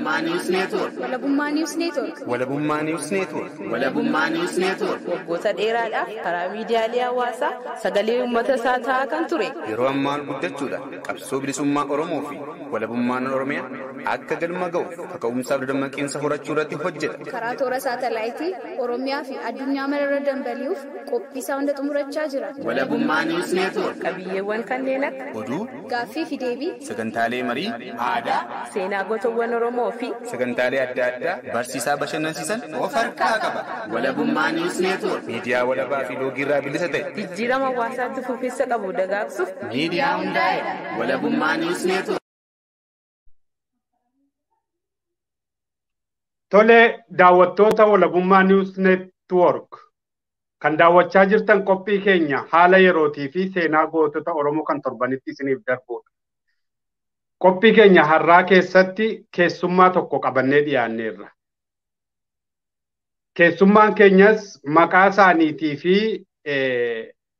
Walabummaa News Network. Walabummaa News Network. Walabummaa News Network. Walabummaa News Network. Waggoota dheeraadhaaf karaa miidiyaalee hawaasaa sagalee uummata isaa ta'aa kan ture. Yeroo ammaa guddachuudhaan qabsoo bilisummaa Oromoo fi walabummaan Oromiyaa akka galma ga'uuf kaka'umsaaf dadammaqiinsa horachuu irratti hojjeta. Karaa toora saatalaayitii Oromiyaa fi addunyaa mararra dambali'uuf qophii isaa hunda xumurachaa jira. Walabummaa News Network. Qabiyyeewwan kanneen akka oduu, gaaffii fi deebii, sagantaalee marii, aadaa, seenaa gootawwan Oromoo fi sagantaalee adda addaa barsiisaa bashannansiisan of harkaa qaba. Walabummaa News Network. Miidiyaa walabaa fi loogiirraa bilisa ta'e. Jijjiirama hawaasaatti fufiinsa qabu dagaagsuuf miidiyaa hundaa'e. Walabummaa News Network. Tole daawwattoota Walabummaa News Network kan daawwachaa jirtan qophii keenya haala yerootii fi seenaa gootota Oromoo kan torbanitti isiniif darbudha. Qophii keenya har'aa keessatti keessummaa tokko qabannee dhiyaanneerra. Keessummaan keenyas maqaa isaaniitii fi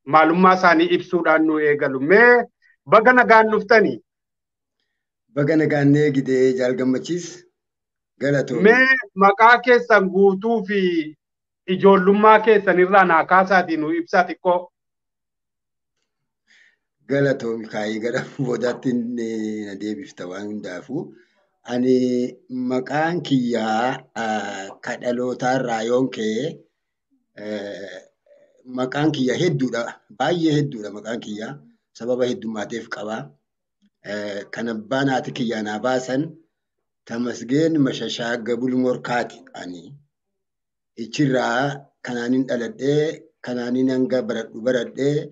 maalummaa isaanii ibsuudhaan nu eegalu. Mee baga nagaan dhuftanii? Baga nagaan eegidee jaal Gammachiis. Galatoomii. Mee maqaa keessan guutuu fi ijoollummaa keessan irraa naa kaasaatii nu ibsaa xiqqoo. Galatoomi kaayee gara boodaatti na deebifta waan hundaafuu. Ani maqaan kiyyaa ka dhalootaarraa yoon ka'e maqaan kiyya hedduudha. Baay'ee hedduudha maqaan kiyyaa. Sababa heddumaateef qaba. Kan abbaan haati kiyyaa naa baasan Tamasgeen Mashashaa Gabul Morkaati ani. Ichirraa kanaanin dhaladhee kanaanin hanga baradhu baradhee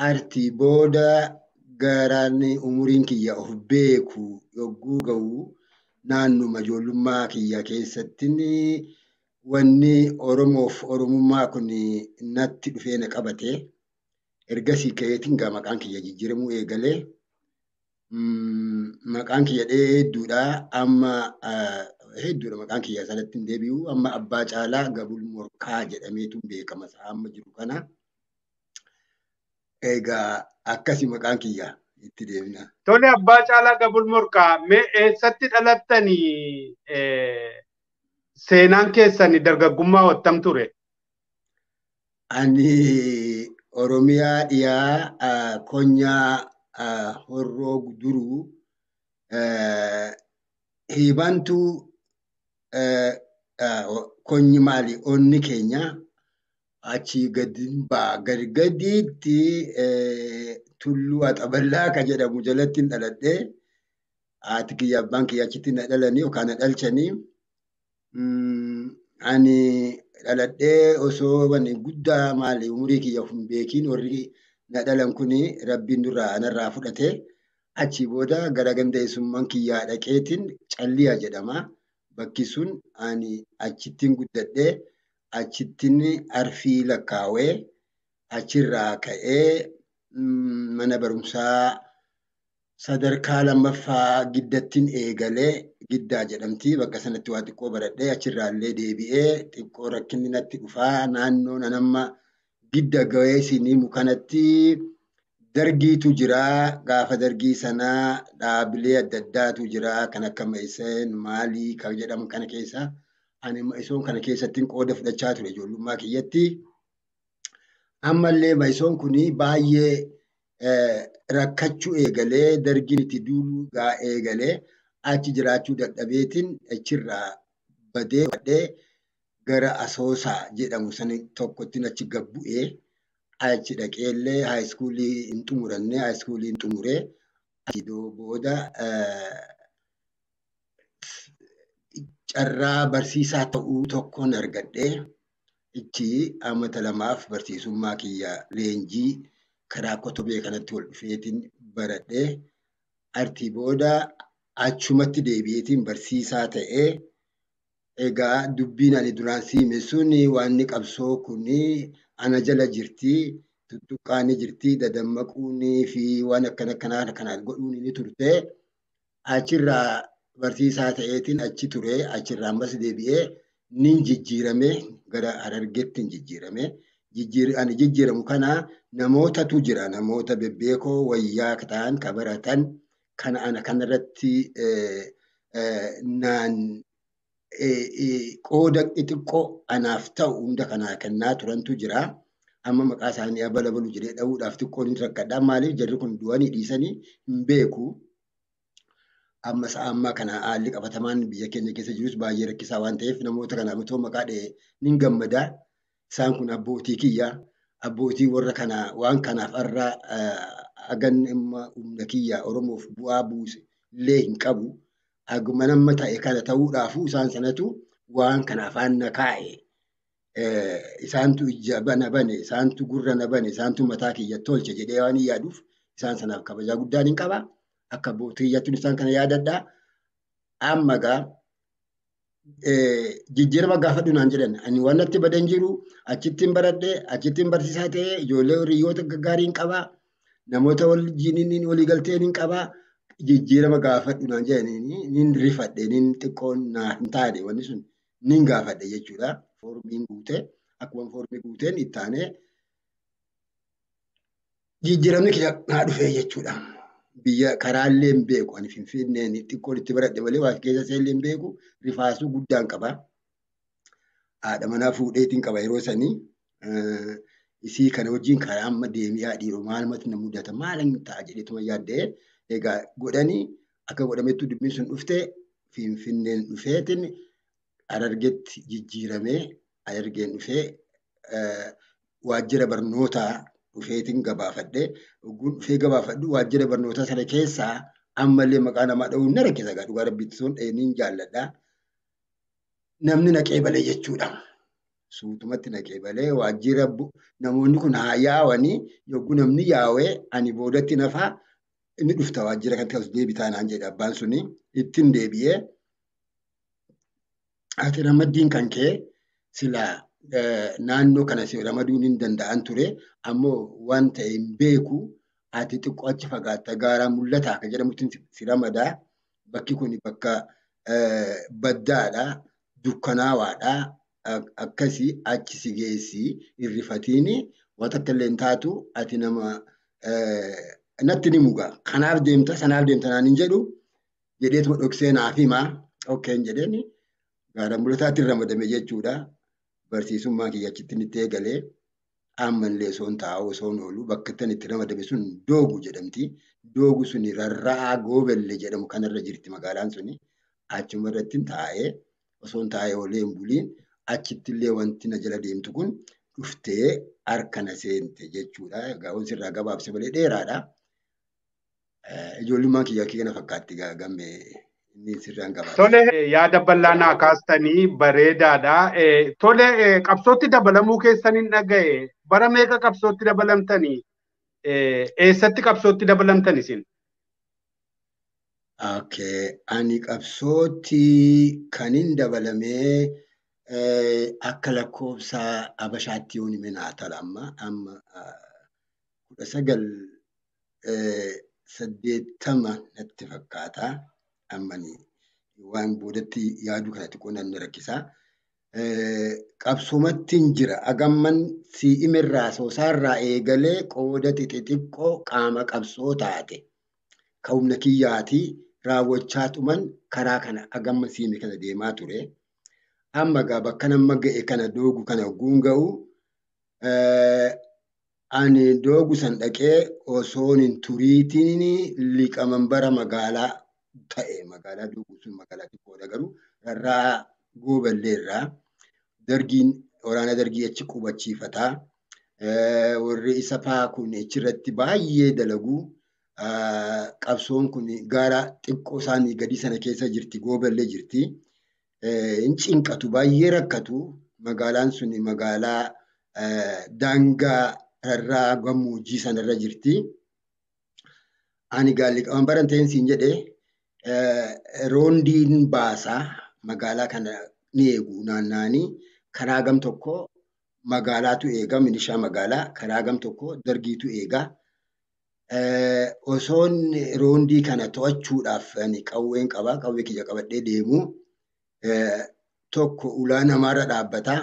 artii booda garaan umuriin kiyya of beeku yogguu ga'u naannuma ijoollummaa kiyya keessatti wanni Oromoof Oromummaa kun natti dhufee na qabate. Ergasii ka'eetiin gaa maqaan kiyya jijjiiramuu eegalee. Maqaan kiyya hedduudha. Amma hedduudha maqaan kiyya sanatti hin deebi'u. Amma Abbaa Caalaa Gabul Morkaa jedhameetu beekama isaa amma jiru kana. Egaa akkasi maqaan kiyya itti deebina. Tole Abbaa Caalaa Gabul Morkaa mee eessatti dhalattanii seenaan keessanii dargaggummaa wattam ture? Ani Oromiyaa dhiyaa Konyaa Horroo Guduruu hibantu konyi maali onni keenya achi gadi baa gadiitti tulluu Axaballaa ka jedhamu jalatti hin dhaladhee haati kiyya abbaan kiyya achitti na dhalanii yookaan na dhalchanii. Ani dhaladhee osoo wanni guddaa maali umurii kiyya of hin beekiin warri na dhalan kuni rabbiin durraa anarraa fudhate. Achi booda gara ganda eessummaan kiyyaa dhaqeetiin Calliyaa jedhama. Bakki sun ani achittiin guddadhee achittiin arfii lakkaawee achirraa ka'ee mana barumsaa sadarkaa lammaffaa giddattiin eegalee Giddaa jedhamti. Bakka sanatti waa xiqqoo baradhee achirraallee deebi'ee xiqqoo rakkinni natti dhufaa naannoo nanamma gidda ga'ee isinii mukanatti dargiitu jira. Gaafa dargii sanaa dhaabilee adda addaatu jira. Kan akka Ma'iseen maalii kan jedhamu kana keessa ani Ma'isoon kana keessatti qooda fudhachaa ture ijoollummaa kiyyatti. Ammallee Ma'isoon kun baay'ee rakkachuu eegalee dargiin itti duuluu eegalee achi jiraachuu dadhabeetiin achirraa badee badhee gara Asoosaa jedhamu sana tokkotti achi gad bu'ee achi dhaqeellee haayiskuulii hin xumuranne haayiskuulii hin xumuree achi booda carraa barsiisaa ta'uu tokkoon argadhee ichi amata lamaaf barsiisummaa kiyya leenjii karaa Kotobee kanatti wal dhufeetiin baradhee artii booda achumatti deebi'eetiin barsiisaa ta'ee egaa dubbiin ani duraan siime sun waanni qabsoo kuni ana jala jirti, tuttuqqaan ni jirti, dadammaquunii fi waan akkana akkanaa kanaan godhuun ni turte. Achirraa barsiisaa ta'eetiin achi ture, achirraa ammas deebi'ee nin jijjiirame gara Harargeetti hin jijjiirame. Ani jijjiiramu kana namootatu jira, namoota bebbeekoo wayyaa ta'an ka baratan kana ana kanarratti Naan qooda xixiqqoo anaaf ta'u hunda kanaa kennaa turantu jira. Amma maqaa isaanii abalabalu jedhee dha'uudhaaf xiqqoon hin rakkadha. Maaliif jarri kun du'anii dhiisanii hin beeku. Amma sa'a ammaa kana haalli qabatamaan biyya keenya keessa jirus baay'ee rakkisaa waan ta'eef namoota kanaaf otoo maqaa dha'ee nin gammada. Isaan kun abbootii kiyya. Abbootii warra kanaa waan kanaaf har'a hagan amma humna kiyya Oromoof bu'aa buuse illee hin qabu. Haguma nama ta'e kana ta'uudhaafuu isaan sanatu waan kana afaan na kaa'e. Isaantu ija na bane, isaantu gurra na bane, isaantu mataa kiyya tolche jedhee waan hin yaaduuf isaan sanaaf kabajaa guddaan hin qaba. Akka abbootii kiyyattuun isaan kana yaadadha. Amma gaa jijjiirama gaafadhu naan jedhan. Ani waan natti badan jiru achittiin baradhe, achittiin barsiisaa ta'e, ijoollee hiriyoota gaggaarii hin qaba. Namoota wajjin waliigaltee hin qaba. Jijjiirama gaafadhu naan jedhan nin rifadhe, nin xiqqoon naa hin taane wanni sun nin gaafadhe jechuudha. Foormiin guute akkuma foormii guuteen itti aanee jijjiiramni kiyya naa dhufee jechuudha. Biyya karaallee hin beeku ani Finfinneen xiqqoon itti baradhe malee waa keessa illee hin beeku rifaasuu guddaan qaba. Haadha manaa fuudheetiin qaba yeroo sanii. Isii kana wajjin karaa amma deemee yaa dhiiroo maalumatti na mudata maalan ta'a jedheetuma yaaddee egaa godhanii akka godhamettu dubbiin sun dhufte Finfinneen dhufeetiin Harargetti jijjiiramee Harargeen dhufee waajjira barnootaa dhufeetiin gabaafadhe. Ogguun dhufee gabaafadhu waajjira barnootaa sana keessaa ammallee maqaa namaa dha'uun na rakkisa egaa dhugaa rabbiitti sun niin jaalladha. Namni na qeebalee jechuudha. Suutumatti na qeebalee waajjira namoonni kun haa yaawanii yogguu namni yaawee ani boodatti nafaa inni dhufta waajjira kan ta'us deebitaa naan jedhe abbaan suni ittiin deebi'ee. Ati ramaddiin kan kee silaa naannoo kana si ramaduun hin danda'an ture ammoo waan ta'e hin beeku ati xiqqoo achi fagaatta gaaraa mul'ataa kan jedhamutti si ramadaa bakki kun bakka baddaadha dukkanaawaadha akkasii achi si geessi hin rifatiini waan takka illee hin taatu ati nama natti ni muga kanaaf deemta sanaaf deemta naan hin jedhu jedheetuma dhoksee naaf himaa okkeen jedheeni. Gaara mul'ataatti ramadame jechuudha. Barsiisummaa kiyya achitti itti eegalee ammallee osoon taa'u osoon oolu bakka itti ramadame sun Doogu jedhamti. Doogu suni rarra'aa Goobelle jedhamu kanarra jirti magaalaan suni. Achuma irratti taa'ee osoon taa'ee oolee hin buliin achitti illee wanti na jala deemtu kun dhuftee harka na seente jechuudha. Egaa wanti sirraa gabaabse malee dheeraadha. Ijoollummaan kiyya kana fakkaatti gammee. Tole yaada bal'aa naa kaastanii bareedaadha. Tole qabsootti dabalamuu keessan hin dhaga'e. Bara meeqa qabsootti dabalamtanii? Eessatti qabsootti dabalamtan isin? Okay. Ani qabsootti kanin dabalamee akka lakkoofsa Habashaatti yoon hime naa tala amma amma 1980 natti fakkaata. Ammani waan boodatti yaaduu kana xiqqoo nan rakkisaa. Qabsoomatti hin jira. Hagamman sii'imirraa soosaarraa eegalee qooda xixiqqoo qaama qabsoo taate. Ka humna kiyyaatii raawwachaa tuman karaa kana hagamma siime kana deemaa ture. Amma egaa bakka nama ga'e kana doogu kana hogguun ga'u ani doogu san dhaqee osoon hin turiitiin liqamanbara magaalaa ta'e magaalaa Doogu sun magaalaa xiqqoodha garuu rarraa Gooballeerraa dargiin waraana dargii achi qubachiifataa. Warri isa faa kun achirratti baay'ee dalagu. Qabsoon kun gaara xiqqoo isaanii gadi sana keessa jirti Gooballee jirti. Hin cinqatu baay'ee rakkatu magaalaan sun magaalaa daangaa rarraa gammoojjii sanarra jirti. Ani gaalli qaban baran ta'een siin jedhee roondiin baasaa magaalaa kana ni eegu naannaanii karaa gam tokko magaalaatu eega milishaa magaalaa karaa gam tokko dargiitu eega. Osoon roondii kana to'achuudhaaf ani qawween qaba qawwee kiyya qabadhee deemu tokko ulaa namaarra dhaabbata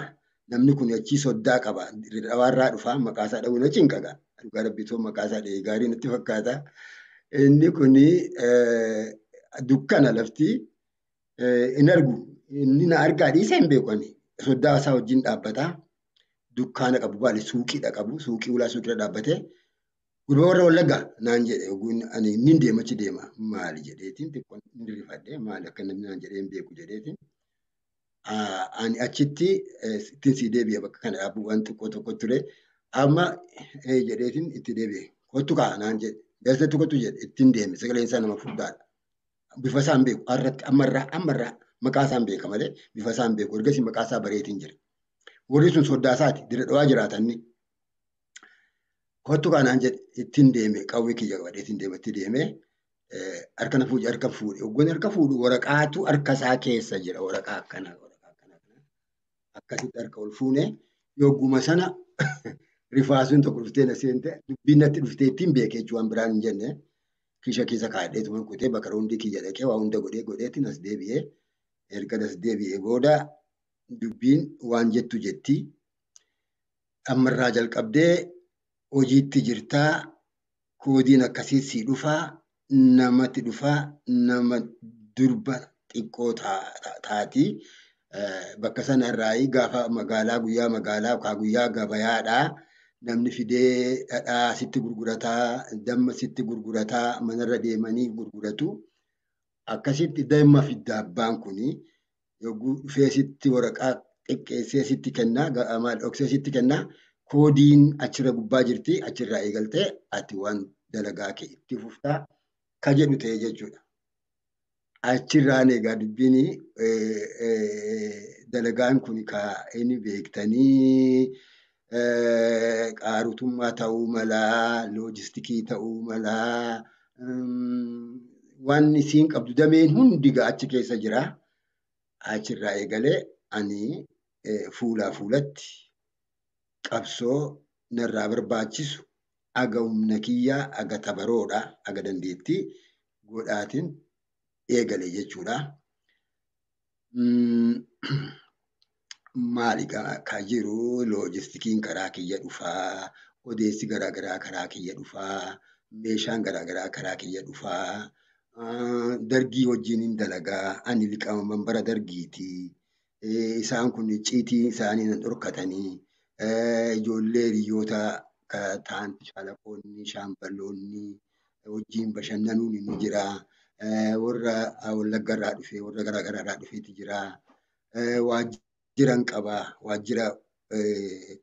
namni kun achii soddaa qaba dhawaarraa dhufa maqaasaa dha'uu na cinqaga dhugaa rabbitoo maqaasaa dha'ee gaarii natti fakkaata. Inni kuni dukkana lafti Hin argu. Inni na argaa dhiisee hin beeku ani. Soddaa isaa wajjin dhaabbataa. Dukkaana qabu baale suuqiidha qabu. Suuqii ulaa suuqiirra dhaabbatee. Gurbaa warra Wallaggaa naan jedhe ani nin deema achi deema. Maali jedheetiin xiqqoo hin rifadhe maali akka namni naan jedhee hin beeku jedheetiin. Ani achitti ittiin sii deebi'e bakka kana dhaabbuu waan xiqqoo tokko ture. Amma jedheetiin itti deebi'e. Kottu kaa naan jedhe. Gaazexeetti kottu jedhe ittiin deeme sagaleen isaa nama furdaadha. Bifa isaa hin beeku. Har'atti ammarraa ammarraa maqaa isaa hin beeka malee bifa isaa hin beeku. Ergasii maqaa isaa bareetiin jira. Warri sun soddaa isaati. Dirree dhawaa jiraatanni. Kottu kaa naan jedhe ittiin deeme qawwee kiyya qabadhee ittiin deeme itti deeme harka na fuudhe harka fuudhe. Hoggoon harka fuudhu waraqaatu harka isaa keessa jira. Waraqaa akkanaa waraqaa akkanaa akkasitti harka ol fuune yogguma sana rifaasuun tokko dhuftee na seente dubbiin natti dhuftee ittiin beeke jechuun waan biraan hin jenne kisha keessa kaa'adhee kutee bakka hundi kiyya dhaqee waa hunda godhee godheetiin as deebi'ee erga as deebi'ee booda dubbiin waan jettu jetti. Ammarraa jalqabdee hojiitti jirtaa koodiin akkasii sii dhufaa namatti dhufaa nama durba xiqqoo taati. Bakka sanarraa gaafa magaalaa guyyaa magaalaa yookaan guyyaa gabayaadhaa namni fidee dhadhaa sitti gurgurataa damma sitti gurgurataa manarra deemanii gurguratu. Akkasitti damma fidda abbaan kuni yogguu dhufee sitti waraqaa xiqqeessee sitti kennaa maal dhoksee sitti kennaa koodiin achirra gubbaa jirti achirraa eegaltee ati waan dalagaa kee itti fuftaa ka jedhu ta'e jechuudha. Achirraan egaa dubbiin dalagaan kun ka inni beektanii qaarutummaa ta'uu malaa, loojistikii ta'uu malaa, waan isiin qabdu dameen hundi achi keessa jira. Achirraa eegalee ani fuulaa fuulatti qabsoo narraa barbaachisu aga humna kiyyaa aga tabaroodha aga dandeettii godhaatiin eegale jechuudha. Maali ka jiru loojistikiin karaa kiyya dhufaa, odeessi garaagaraa karaa kiyya dhufaa, meeshaan garaagaraa karaa kiyya dhufaa, dargii wajjin hin dalagaa, ani liqama manbara dargiiti. Isaan kun icciitii isaanii nan dhorkatanii, ijoollee hiriyoota ta'an shaalaqoonni, shaamballoonni wajjin bashannanuun ni jira. Warra Wallagga irraa dhufee warra garaagaraa irraa dhufeetu jira. Waajjiran qaba. Waajjira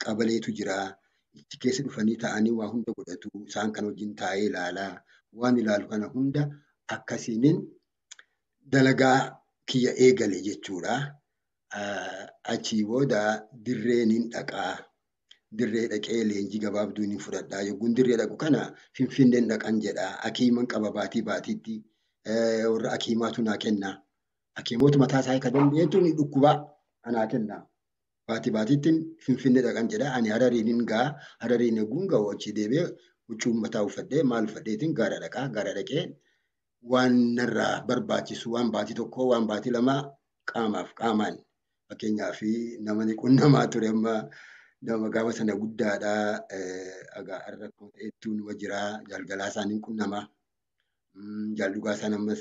qabaleetu jira. Ichi keessa dhufanii taa'anii waa hunda godhatu. Isaan kana wajjin taa'ee ilaalaa. Waan ilaalu kana hunda akkasiinin dalagaa kiyya eegale jechuudha. Achii booda dirree nin dhaqaa. Dirree dhaqee leenjii gabaabduu nin fudhadhaa. Yogguun dirree dhaqu kana Finfinneen dhaqan jedha. Akiiman qaba baatii baatiitti. Warra akiimaatu naa kenna. Akiimoota mataa isaa kan danda'etu ni dhukkuba anaa kenna. Baatii baatiitti Finfinnee dhaqan jedha. Ani Harariin hin ga'a. Harariin eeguun ga'u achii deebi'ee huccuu mataa uffadhee maal uffadheetiin gaara dhaqaa. Gaara dhaqee waan narraa barbaachisu waan baatii tokkoo waan baatii lamaa qaamaaf qaamaan fakkeenyaaf namni qunnamaa ture amma nama gaafa sana guddaadha. Egaa har'a akkuma ta'ettuu numa jira. Jalgalaa isaaniin qunnamaa. Jaallugaa isaan amma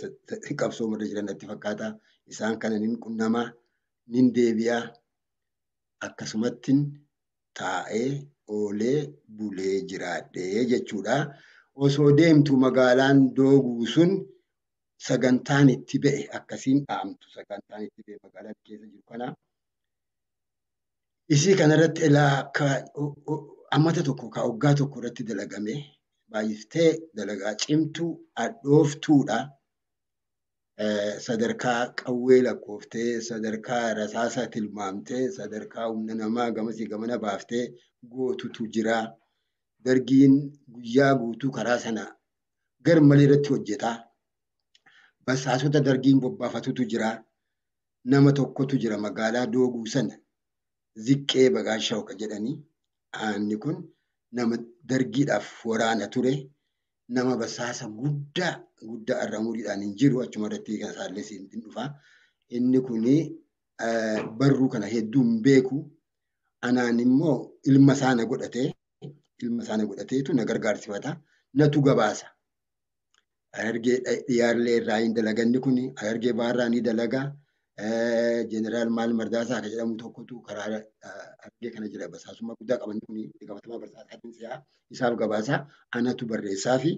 qabsoo irra jiran natti fakkaata. Isaan kana nin qunnamaa, nin deebi'aa. Akkasumatti taa'ee oolee bulee jiraadhee jechuudha. Osoo deemtu magaalaan dooguu sun sagantaan itti ba'e akkasiin dhaamtu sagantaan itti ba'e magaalaa keessa jiru kana. Isii kanarratti ilaa akka ammata tokko ka waggaa tokko irratti dalagame baay'iftee dalagaa cimtuu hadhooftuudha. Sadarkaa qawwee lakkooftee, sadarkaa rasaasa tilmaamtee, sadarkaa humna namaa gamasii gamana baaftee gootutu jira. Dargiin guyyaa guutuu karaa sana garmalee irratti hojjeta. Basaasota dargiin bobbaafatutu jira. Nama tokkotu jira magaalaa dooguu sana Ziqqee Bagaashaw kan jedhanii. Inni kun nama dargiidhaaf waraana ture. Nama basaasa guddaa guddaa irra umuriidhaan hin jiru achuma irratti kan isaallee siin dhufa. Inni kuni barruu kana hedduu hin beeku. Anaan immoo ilma isaa na godhatee ilma isaa na godhateetu na gargaarsifata. Natu gabaasa. Harargee dhiyaarlee irraa hin dalaganni kun Harargee baharraa ni dalaga. Jeneraal Maal Mardaasaa kan jedhamu tokkotu karaa Harargee kana jira. Basaasummaa guddaa qaban kun gaafatamaa basaasaa isaaf gabaasa. Anatu barreessaa fi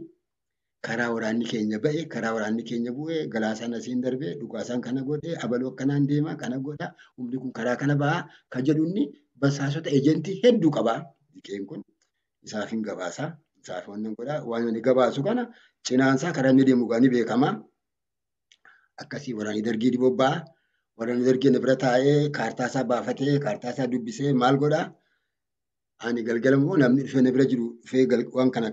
karaa waraanni keenya ba'e, karaa waraanni keenya bu'e, Galaasaan asiin darbe, Dhugaasaan kana godhe, abaluu akkanaan deema, kana godha, humni kun karaa kana ba'a kan jedhu inni basaasota ejentii hedduu qaba. Dhiqeen kun isaaf hin gabaasa. Isaaf waan godha. Waan inni gabaasu kana cinaansaa karaa inni deemu ni beekama. Akkasii waraanni dargii ni bobba'a. Waraanni dargii na bira taa'ee kaartaa isaa baafatee kaartaa isaa dubbisee maal godhaa? Ani galgala immoo namni dhufee na bira jiru dhufee waan kana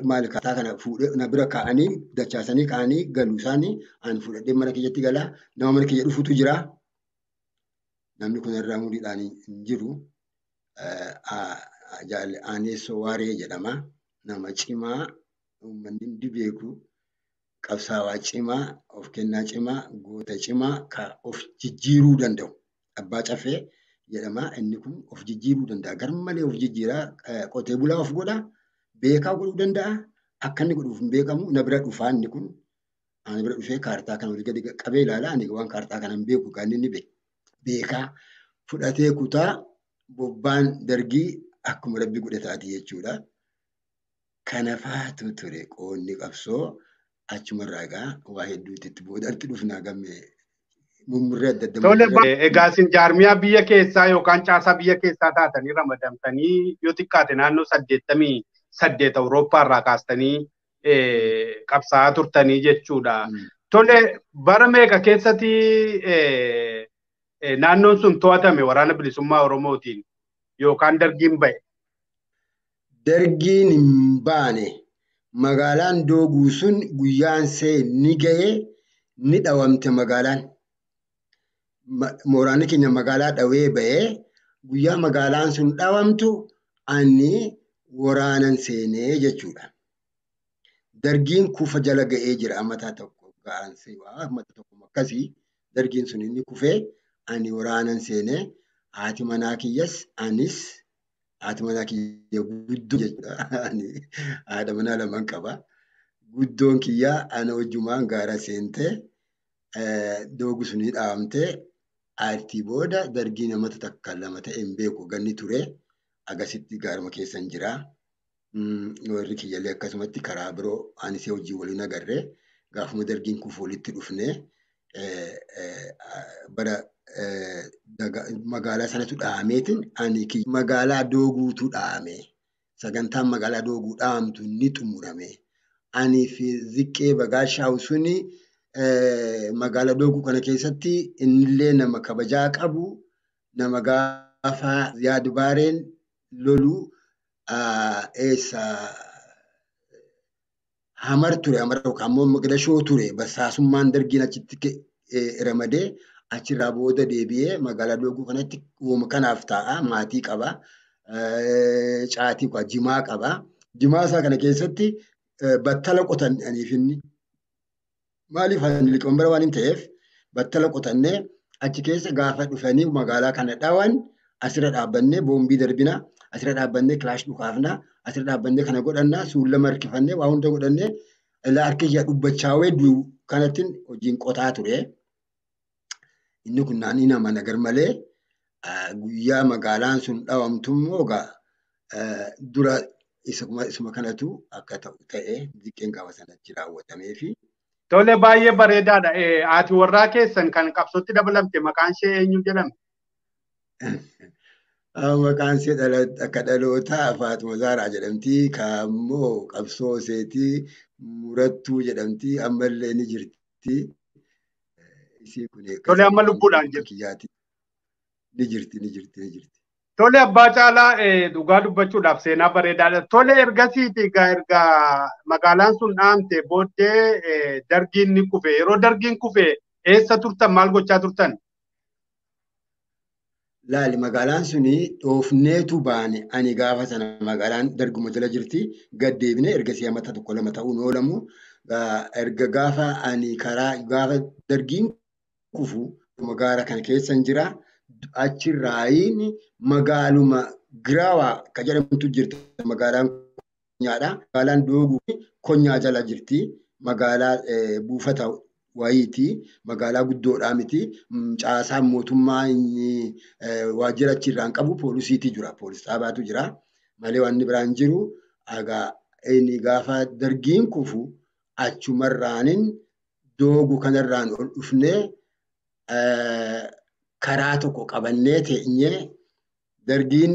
maal kaartaa kana fuudhee na bira kaa'anii dachaasanii kaa'anii galuu isaanii ani fudhadhee mana kiyyatti galaa. Nama mana kiyya dhufutu jira. Namni kun irraa muriidhaan hin jiru. Aanessoo Waaree jedhama. Nama cimaa uummanni hundi beeku. Qabsaawaa cimaa, of kennaa cimaa, goota cimaa kan of jijjiiruu danda'u. Abbaa Caffee jedhama. Inni kun of jijjiiruu danda'a. Garmalee of jijjiiraa qotee bulaa of godha. Beekaa godhuu danda'a. Akka inni godhuuf hin beekamu. Na bira dhufaa inni kun. Ani bira dhufee kaartaa kana olii gadi qabee ilaala. Ani waan kaartaa kana hin beeku kan inni beekaa fudhatee kutaa bobbaan dargii akkuma rabbi godhe taati jechuudha. Kana faatu ture qoonni qabsoo achumarraa egaa waa hedduutti itti boodatti dhufnaa gamme mummurree adda addaa. Tole egaa isin jaarmiyaa biyya keessaa yookaan caasaa biyya keessaa taatanii ramadamtanii yoo xiqqaate naannoo 88 Awurooppaa irraa kaastanii qabsaa'aa turtanii jechuudha. Tole bara meeqa keessatti naannoon sun to'atame waraana bilisummaa Oromootiin yookaan dargiin ba'e? Dargiin hin baane. Magaalaan Dooguu sun guyyaan see ni ga'e ni dhawamte magaalaan. Mooraanni keenya magaalaa dhawee ba'ee guyyaa magaalaan sun dhawamtu ani waraanan seenee jechuudha. Dargiin kufa jala ga'ee jira amata tokko ga'aan amata tokko akkasii dargiin sun inni kufee ani waraanan seenee haati manaa kiyyas anis haati manaa kiyya guddoo jechuudha. Ani haadha manaa lamaan qaba. Guddoon kiyyaa ana wajjumaan gaara seentee doogu sunii dhaabamtee aartii booda dargii namata takka lama ta'e hin beeku ganni ture. Agasitti gaaruma keessan jira. Warri kiyyallee akkasumatti karaa biroo anis hojii waliin agarree gaafuma dargiin kufu walitti dhufnee bara magaalaa sanatu dhaameetiin ani magaalaa Dooguutu dhaame. Sagantaan magaalaa Dooguu dhaamtu ni xumurame. Ani fi Ziqqee Bagaashaw suni magaalaa Dooguu kana keessatti innillee nama kabajaa qabu, nama gaafa Ziyaad Baareen lolu eessa Hamar ture, Hamar yookaan immoo Moqdashoo ture. Basaasummaan dargiin achitti ramadee achirraa booda deebi'ee magaalaa Dooguu kanatti uuma kanaaf taa'a. Maatii qaba. Caatii qaba. Jimaa qaba. Jimaa isaa kana keessatti battala qotan aniif inni. Maaliif ani liqambara waan hin ta'eef battala qotannee achi keessa gaafa dhufanii magaalaa kana dhawan asirra dhaabbannee boombii darbina. Asirra dhaabbannee kilaash dhukaafna. Asirra dhaabbannee kana godhanna. Suullama harkifannee waa hunda godhannee harki ija dubbachaawee kanattiin hojiin qotaa ture. Inni kun naannii nama nagar malee guyyaa magaalaan sun dhawamtu immoo dura isuma kanatu akka ta'u ta'e Ziqqeen gaafa sanatti raawwatamee fi. Tole baay'ee bareedaadha. Haati warraa keessan kan qabsootti dabalamte maqaan ishee eenyu jedhama? Maqaan ishee akka dhalootaa Faatuma Zaaraa jedhamti. Kaammoo qabsoo isheetii Murattuu jedhamti. Ammallee ni jirti. Tole amma lubbuudhaan jirti. Ni jirti, ni jirti, ni jirti. Tole Abbaa Caalaa dhugaa dubbachuudhaaf seenaa bareedaadha. Tole ergasiiti erga magaalaan sun dhaamte booddee dargiin ni kufe. Yeroo dargiin kufe eessa turtan maal gochaa turtan? Laali magaalaan suni dhoofneetu baane ani gaafa sana magaalaan darguma jala jirti. Gad deebine ergasii amata tokko lama ta'uun oolamu. Erga gaafa ani karaa gaafa dargiin kufu magaala kana keessan jira. Achirraayin magaaluma Giraawaa kan jedhamtu jirti. Magaalaan Konyaadha. Magaalaan Dooguu Konyaa jala jirti. Magaalaa buufata wayiiti. Magaalaa guddoodhaa miti. Caasaan mootummaa waajjira achirraa hin qabu poolisiitu jira. Poolis xaabaatu jira. Malee wanni biraan jiru egaa inni gaafa dargiin kufu achumarraanin Dooguu kanarraan ol dhufnee karaa tokko qabannee teenyee dargiin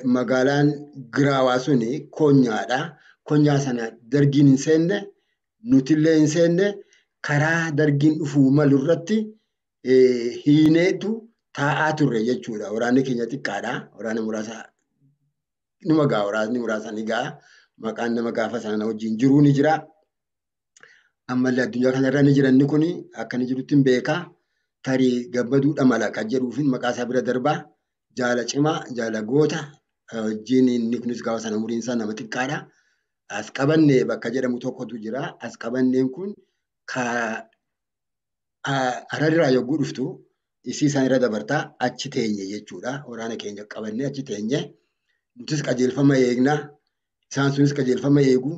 magaalaan Giraawaa suni Konyaadha. Konyaa sana dargiin hin seenne nutillee hin seenne karaa dargiin dhufuu malu irratti hiineetu taa'aa turre jechuudha. Waraanni keenya xiqqaadha. Waraana muraasa numa ga'a waraanni muraasa ni ga'a. Maqaan nama gaafa sana wajjin jiruu ni jira. Ammallee addunyaa kanarra ni jira inni kun akka inni jirutti hin beekaa. Tarii gammaduudha mala kan jedhuufin maqaa isaa bira darbaa. Jaala cimaa, jaala goota wajjin inni kunis gaafa sana umuriin isaa nama xiqqaadha. As qabannee bakka jedhamu tokkotu jira. As qabanneen kun Hararraa yogguu dhuftu isii isaan irra dabartaa achi teenye jechuudha. Waraana keenya qabannee achi teenye. Nutis qajeelfama eegna. Isaan sunis qajeelfama eegu.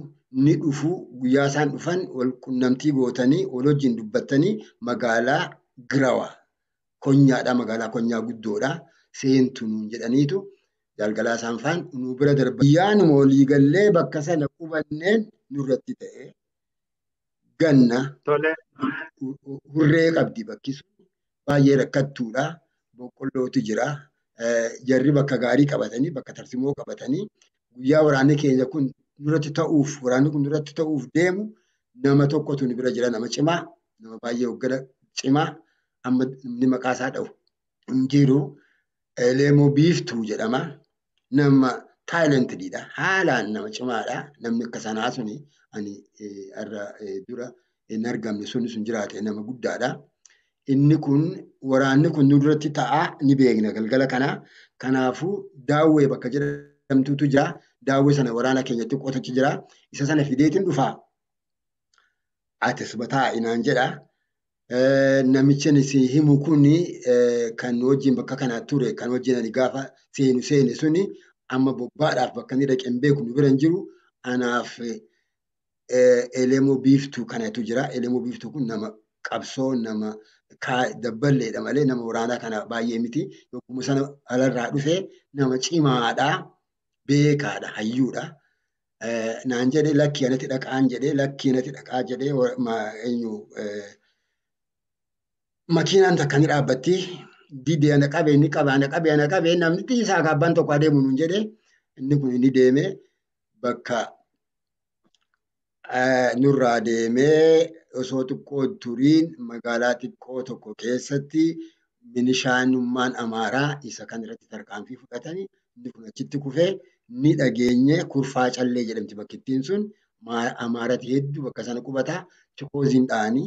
Ni dhufu guyyaa isaan dhufan wal qunnamtii gootanii wal wajjin dubbattanii magaalaa Giraawaa Konyaadha. Magaalaa Konyaa guddoodha. Seentu nuun jedhaniitu galgalaa isaan faan nu bira darba. Guyyaanuma walii gallee bakka sana qubanneen nurratti ta'e ganna hurree qabdi bakki sun baay'ee rakkattuudha. Boqqollootu jira. Jarri bakka gaarii qabatanii bakka tarsimoo qabatanii guyyaa waraanni keenya kun nurratti ta'uuf waraanni kun nurratti ta'uuf deemu nama tokkotu nu bira jira. Nama cimaa nama baay'ee hoggana cimaa amma namni maqaa isaa dha'u hin jiru. Leemoo Biiftuu jedhama. Nama taalentiidha. Haalaan nama cimaadha. Namni akka sanaa suni ani har'a dura hin argamne sun sun jiraate nama guddaadha. Inni kun waraanni kun nurratti ta'aa ni beekna galgala kana. Kanaafuu daawwee bakka jedhamtutu jira. Daawwee sana waraana keenyatti qotachi jira. Isa sana fideetiin dhufaa. Atis bataa'i naan jedha. Namichi ani si himu kun kan wajjin bakka kana ture kan wajjin ani gaafa seenu seene suni amma bobbaadhaaf bakka inni dhaqe hin beeku nu bira hin jiru. Anaaf Elemoo Biiftuu kanatu jira. Elemoo Biiftuu kun nama qabsoo nama dabballeedha malee nama waraanaa kana baay'ee miti. Yogguma sana alarraa dhufee nama cimaadha. Beekaadha. Hayyuudha. Naan jedhee lakkii anatti dhaqaan jedhee lakkii anatti dhaqaa jedhee eenyu makiinaan takka ni dhaabbatti. Didee ana qabee inni qaba ana qabee ana qabee namni xiisaa kaabbaan tokko adeemu nuun jedhee inni kun inni deemee bakka nurraa deemee osoo xiqqoo turiin magaalaa xiqqoo tokko keessatti milishaanummaan Amaaraa isa kan irratti tarkaanfii fudhatanii inni kun achitti kufee ni dhageenye kurfaa callee jedhamti bakkittiin sun Amaaratti hedduu bakka sana qubataa chikooziin dha'anii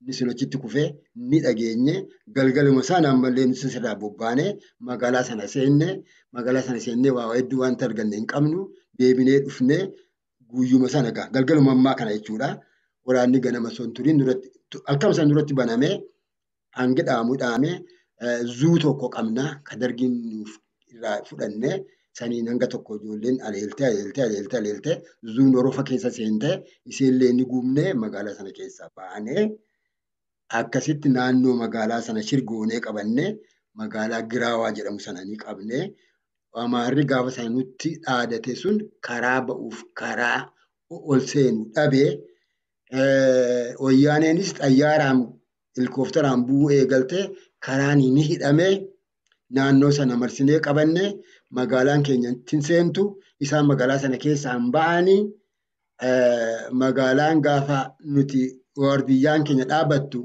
inni sun achitti kufee ni dhageenye galgaluma sana ammallee nuti sirraa bobbaanee magaalaa sana seenne waa hedduu wanta arganne hin qabnu deebinee dhufnee guyyuma sana gaa galgaluma ammaa kana jechuudha. Waraanni ganama son turiin duratti halkan sana duratti banamee hangi dhaamu dhaamee zuu tokko qabna ka dargiin nuuf irraa fudhannee saniin hanga tokko ijoolleen aleeltee aleeltee aleeltee aleeltee zuun orofa keessa seentee isheenillee ni guubnee magaalaa sana keessaa baanee akkasitti naannoo magaalaa sana shirgoonee qabannee magaalaa Giraawaa jedhamu sana ni qabnee Amaarri gaafa sana nutti dhaadate sun karaa ba'uuf karaa ol seenu dhabee wayyaaneenis xayyaaraan helikoophteraan bu'uu eegaltee karaan ni hidhamee naannoo sana marsinee qabanne magaalaan keenya ittiin seentu isaan magaalaa sana keessaan ba'anii magaalaan gaafa nuti waardiyyaan keenya dhaabattu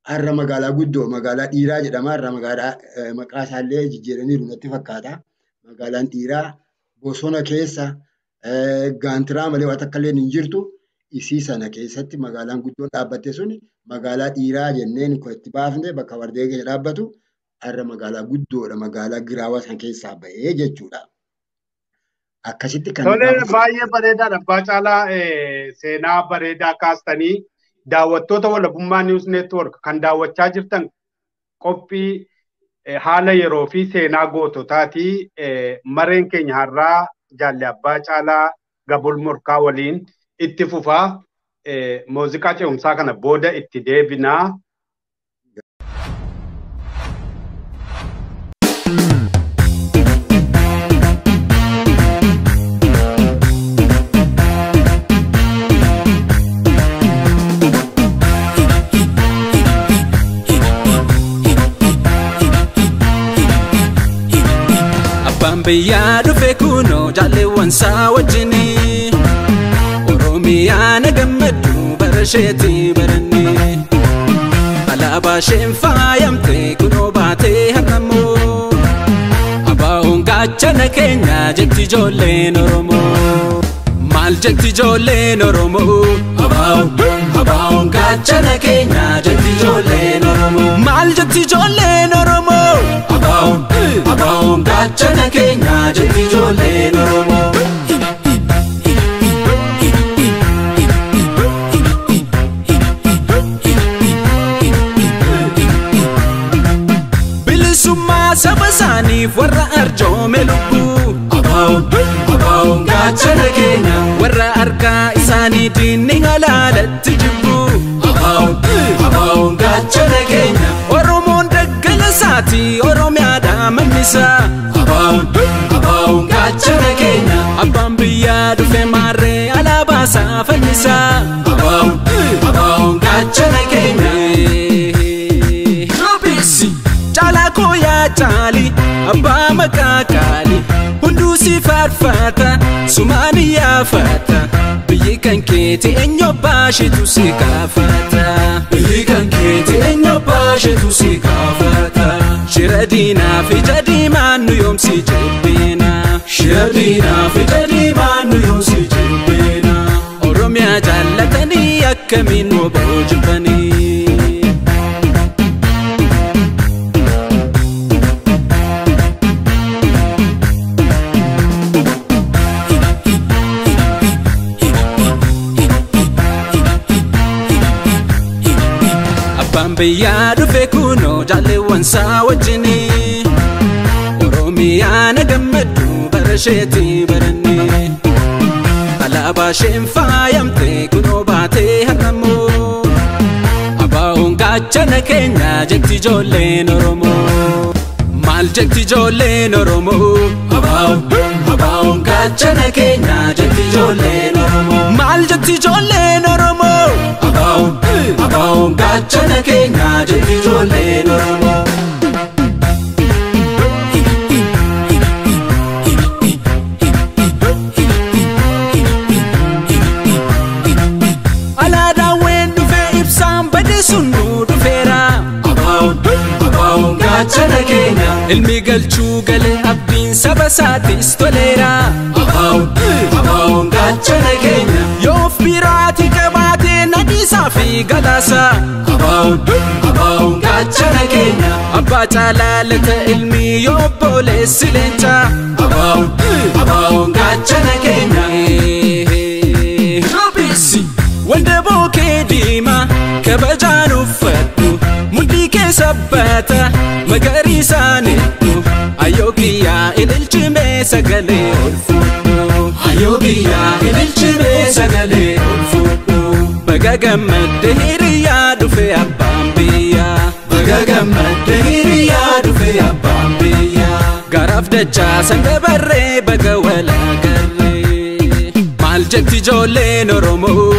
har'a magaalaa guddoo magaalaa dhiiraa jedhama har'a magaalaa maqaa isaallee jijjiiraniiru natti fakkaata. Magaalaan dhiiraa bosona keessa gaantiraa malee waan takka illee hin jirtu. Isii sana keessatti magaalaan guddoon dhaabbatte sun magaalaa dhiiraa jenneen kan itti baafne bakka waardiyyaan keenya dhaabbatu har'a magaalaa guddoodha magaalaa Giraawaa sana keessaa ba'ee jechuudha. Akkasitti kan. Tolee baay'ee bareedaadha. Abbaa Caalaa seenaa bareedaa kaastanii daawwattoota Walabummaa News Network kan daawwachaa jirtan qophii haala yeroo fi seenaa goototaati. Mareen keenya har'aa Jaalle Abbaa Caalaa Gabul Morkaa waliin itti fufaa muuziqaa ce'umsaa kana booda itti deebinaa. Biyyaa dhufe kunoo jaalleewwan isaa wajjini Oromiyaa na gammaddu bara isheetti baranne Alaabaa isheen faayamte kunoo baatee har'ammoo Abaa'oon gaachana keenya jetti ijoolleen Oromoo Maal jetti ijoolleen Oromoo Abaa'oon gaachana keenya jetti ijoolleen Oromoo Maal jetti ijoolleen Oromoo Abaa'oon gaachana keenya jetti ijoolleen Oromoo. Bilisummaa saba isaaniif warra arjoome lubbuu. Abaa'oon gaachana keenya warra harkaa isaanii diinni halaalatti jibbu. Abaa'oon gaachana keenya Oromoon daggala isaati Oromiyaadhaa mannisa. Abaa'oon gaachana keenya abbaan biyyaa dhufe maarree alaabaa isaa fannisa. Abaa'oon gaachana keenya. Caalaa koo yaa caali abbaa maqaa qaali hunduu si faarfata sumaan yaafata biyyi kan keeti eenyu baashetu si gaafata biyyi kan keeti eenyu baashetu si gaafata shira diinaa fi jadiimaan nu yoomsi jibbiina shira diinaa fi jadiimaan nu yoomsi jibbiina Oromiyaa jaallatanii akkamiin nu boojifanii. Biyyaa dhufe kunoo jaalleewwan isaa wajjini Oromiyaa na gammaddu bara isheetti baranne Alaabaa isheen faayamte kunoo baatee har'ammoo Abaa'oon gaachana keenya jetti ijoolleen Oromoo Maal jetti ijoolleen Oromoo Abaa'oon gaachana keenya jetti ijoolleen Oromoo Maal jetti ijoolleen Oromoo Abaa'oon gaachana keenya jetti ijoolleen Oromoo. Alaadaawwan dhufee ibsaan bade sun nu dhufeera. Abaa'oon gaachana keenya ilmi galchuu galee abdiin saba isaatis toleera. Abaa'oon gaachana keenya yoo biraati qabaatee nadiisaa fi galaasa. Abaa'oon gaachana keenya abbaa caalaa lata ilmi yoo obboleessi leenca. Abaa'oon gaachana keenya. Wandaboo kee diimaa kabajaan uffadhu mudhii kee sabbata magariisaan hedduu ayyoo kiyyaa ililchimee sagalee ol fuudhu ayyoo kiyyaa ililchimee sagalee ol fuudhu baga gammadde hiriyaa dhufe abbaan biyyaa baga gammadde hiriyaa dhufe abbaan biyyaa garaaf dachaa san dabarree baga walaagarree. Maal jetti ijoolleen Oromoo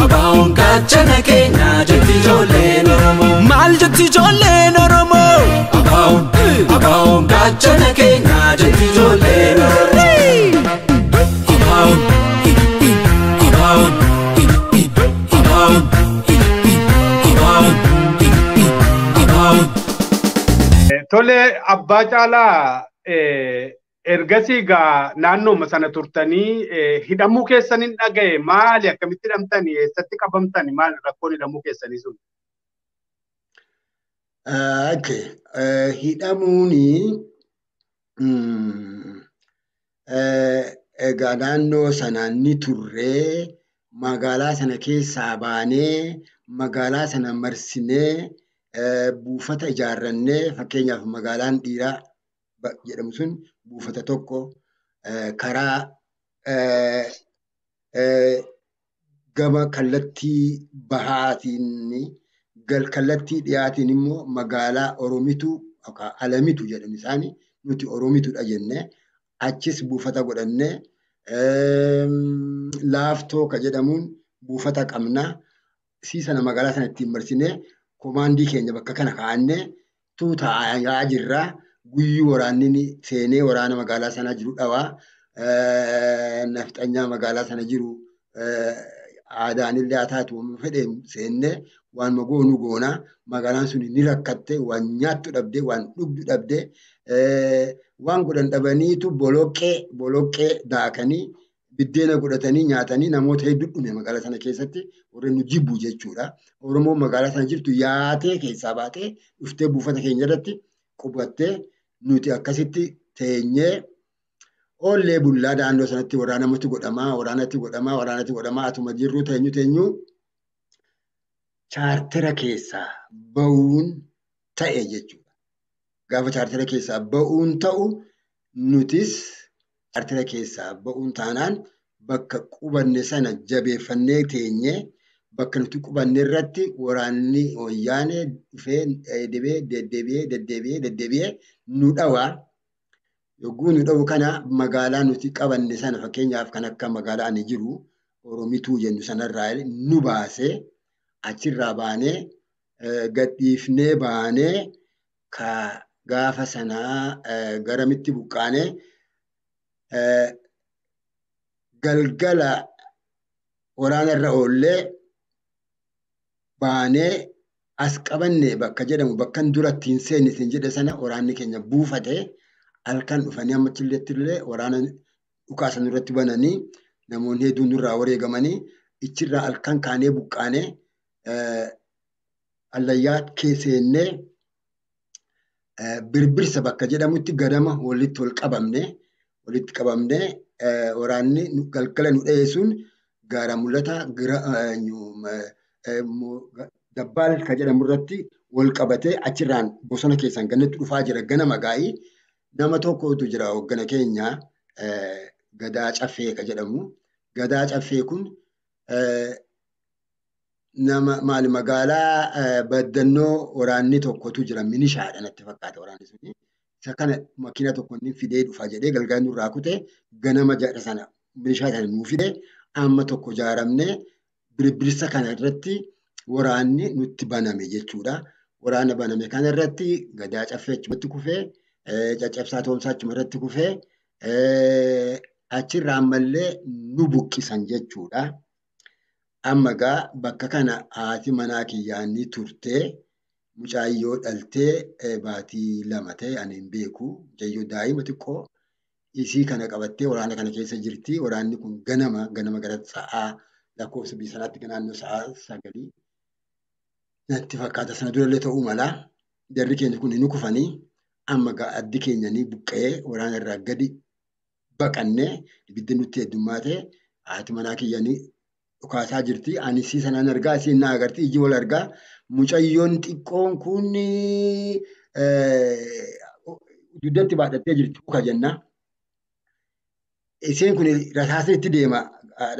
Abaa'oon gaachana keenya jetti ijoolleen Oromoo Maal jetti ijoolleen Oromoo Abaa'oon gaachana keenya jetti ijoolleen Oromoo Abaa'oon Abaa'oon Abaa'oon Abaa'oon Abaa'oon Tole abbaa caalaa ergasii gaa naannooma sana turtanii hidhamuu keessan hin dhagaye maali akkamitti hidhamtanii eessatti qabamtanii maali rakkoon hidhamuu keessanii sun? Okay. Hidhamuuni egaa naannoo sanaan ni turree magaalaa sana keessaa baanee magaalaa sana marsinee buufata ijaarrannee fakkeenyaaf magaalaan dhiiraa jedhamu sun buufata tokko karaa gama kallattii bahaatiin kallattii dhiyaatiin immoo magaalaa Oromituu yookaan Alamitu jedhan isaanii nuti Oromitudha jennee achis buufata godhannee laaftoo ka jedhamuun buufata qabnaa. Sii sana magaalaa sana ittiin marsinee komaandii keenya bakka kana kaa'annee tuutaa'aa jirraa. Guyyuu waraanni seenee waraana magaalaa sanaa jiru dhawaa. Nafxanyaa magaalaa sana jiru aadaanillee haa taatu fedheen seennee waan goonu goonaa. Magaalaan sun ni rakkatte, waan nyaattu dhabdee, waan dhugdu dhabdee, waan godhan dhabaniitu boloqqee daakanii biddeena godhatanii nyaatanii namoota hedduu dhume magaalaa sana keessatti warreen nu jibbu jechuudha. Oromoon magaalaa sana jirtu yaatee keessaa baatee dhuftee buufata keenya irratti qubattee nuti akkasitti teenyee oollee bullaa naannoo sanatti waraanamatti godhamaa, waraanatti godhamaa, waraanatti godhamaa atuma jirru teenyu chaartera keessaa ba'uun ta'e jechuudha. Gaafa chaartera keessaa ba'uun ta'u nutis chaartera keessaa ba'uun taanaan bakka qubanne sana jabeeffannee teenyee bakka nuti qubanne irratti waraanni wayyaanee dhufee deddeebi'ee deddeebi'ee deddeebi'ee nu dhawaa. Yogguu nu dhawu kana magaalaa nuti qabanne sana fakkeenyaaf kan akka magaalaa ani jiru Oromituu jennu sanarraa nu baasee achirraa baanee gadhiifnee baanee ka gaafa sanaa garamitti buqqaanee galgala waraana irra oollee baanee as qabanne bakka jedhamu bakka dura ittiin seenne ittiin jedhe sana waraanni keenya buufatee halkan dhufanii amma achilleetti waraana dhukaasan irratti bananii namoonni hedduun nurraa wareegamanii ichirraa halkan kaanee buqqaanee allayyaa seennee birbirsa bakka jedhamutti ganama walitti wal qabamne walitti qabamne waraanni galgala nu dha'e sun gaara mul'ata dabbaal ka jedhamu irratti wal qabatee achirraan bosona keessaan ganatti dhufaa jira ganama gaa'ii nama tokkotu jira hoggana keenya Gadaa Caffee ka jedhamu. Gadaa Caffee kun nama maali magaalaa baddannoo waraanni tokkotu jira minishaadha natti fakkaata waraanni suni. Isa kana makiina tokko inni fidee dhufa jedhee galgala nurraa kutee ganama jedha sana minishaa sana nuu fidee amma tokko ijaaramnee birbirsa kana irratti waraanni nutti baname jechuudha. Waraana baname kana irratti Gadaa Caffee achumatti kufee caccabsaa toomsaa achuma irratti kufee achirraa ammallee nu buqqisan jechuudha. Amma gaa bakka kana haati manaa kiyyaan ni turtee mucaayyoo dhaltee baatii 2 ta'e ani hin beeku. Mucayyoo daa'ima xiqqoo isii kana qabattee waraana kana keessa jirti. Waraanni kun ganama ganama gara sa'aa lakkoofsa biyya sanaatti naannoo sa'aa 9 natti fakkaata. Sana durallee ta'uu mala. Jarri keenya kun ni kufanii amma gaa addi keenya ni buqqa'ee waraana irraa gadi baqannee ibiddi nutti heddummaatee haati manaa kiyyaan dhukaasaa jirti. Ani isii sanaan argaa, isiin na agarti, iji wal argaa. Mucayyoon xiqqoon kun dugdatti baadhattee jirti muka jenna. Isheen kun rasaasni itti deema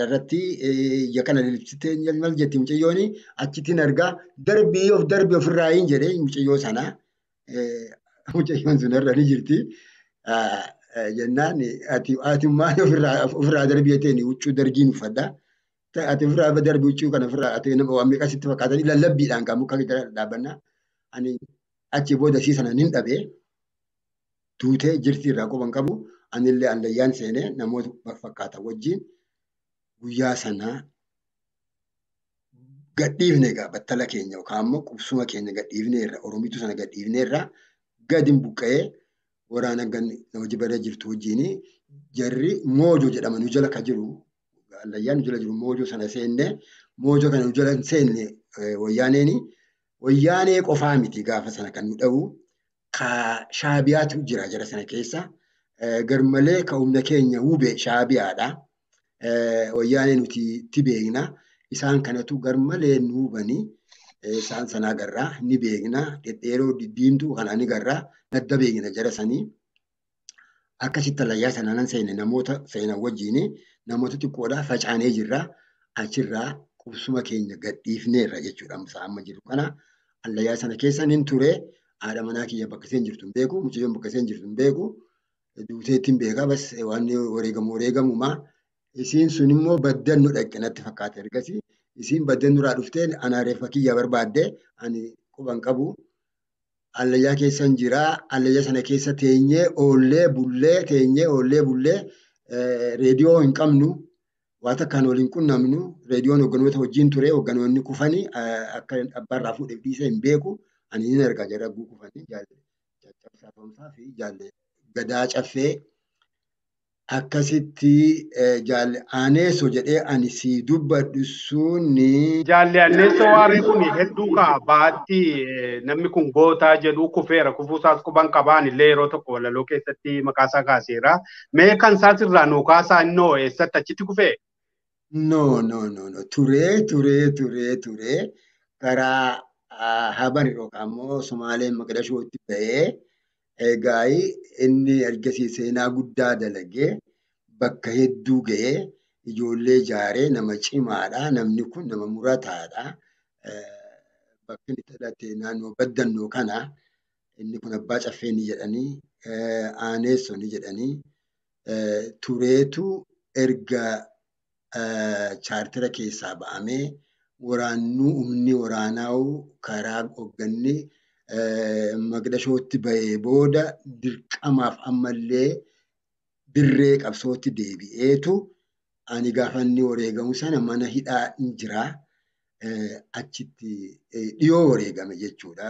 irratti ija kana lilibsitee maal jetti mucayyoon achittiin argaa darbii of darbii ofirraa hin jedhee mucayyoo sana. Mucayyoon sun irra ni jirti. Jennaan ati maal ofirraa darbii jetteen huccuu dargiin uffadha. Ati ofirraa darbii huccuu kana ofirraa ati nama waan meeqa sitti fakkaatanii lallabbiidhaan kan muka jala dhaabbanna. Ani achi booda isii sana nin dhabee duutee jirti irraa quban qabu. Anillee allayyaan seenee namoota fakkaatan wajjin guyyaa sana gadhiifne egaa battala keenya yookaan immoo qubsuma keenya gadhiifneerra Oromituu sana gadhiifneerra gadi buqqa'ee waraana hojii bara jirtu wajjin jarri Moojoo jedhama nu jala ka jiru allayyaan nu jala jiru Moojoo sana seenne Moojoo kana nu jala hin seenne wayyaaneeni wayyaanee qofaa miti gaafa sana kan nu dha'u ka shaabiyaatu jira jara sana keessa. Garmalee ka humna keenya hube shaabiyaadha. Wayyaanee nuti itti beekna. Isaan kanatu garmalee nu hubanii isaan sana agarraa ni beekna. Dhedheeroo diddiimtuu kana ni garraa nadda beekna jara sanii. Akkasitti allayyaa sana nan seene namoota seenan wajjin namoota xiqqoodhaa facaanee jirra. Achirraa qubsuma keenya gadhiifneerra jechuudha. Amma jiru kana allayyaa sana keessa nin ture. Haadha manaa kiyya bakka isheen jirtu hin beeku. Mucayyoon bakka isheen jirtu hin beeku. Duuteetti hin beekaa bas waan wareegamu wareegamumaa. Isiin sun immoo baddannu dhaqxe natti fakkaata ergasii. Isiin baddannurraa dhuftee ana reeffa kiyya barbaadde ani quban qabu. Allayyaa keessan jiraa. Allayyaa sana keessa teenyee oollee bullee teenyee oollee bullee reediyoo hin qabnu. Waan takkaan waliin qunnamnu reediyoon hogganoota wajjin ture hogganoonni kufanii akka abbaarraa fuudhee dhiisee hin beeku. Ani ni argaa jira ragguu kufanii jaalle caccabsaa toomsaa fi jaalle gadaa caffee akkasitti jaalle aaneessoo jedhee ani si dubbadhu suni. Jaalle aaneessoo waaree kun hedduu kaa baatti namni kun gootaa jedhu kufeera kufuusaas quban qabaan illee yeroo tokko walaloo keessatti maqaasaa kaaseera. Mee kan isaas irraa nuu kaasaa innoo eessatti achitti kufee? No no no no turee turee turee turee karaa Habar yookaan immoo Somaaleen Maqdashootti ba'ee egaa inni ergasii seenaa guddaa dalagee bakka hedduu ga'ee ijoollee ijaaree nama cimaadha. Namni kun nama murataadha. Bakka inni dhalate naannoo baddannoo kana inni kun abbaa caffee ni jedhanii aaneessoo ni jedhanii tureetu erga chaartera keessaa ba'amee waraannuu humni waraanaa karaa hoogganni Maqdashootti ba'ee booda dirqamaaf ammallee dirree qabsootti deebi'eetu ani gaafa inni wareegamu sana mana hidhaa hin jiraa. Achitti dhiyoo wareegame jechuudha.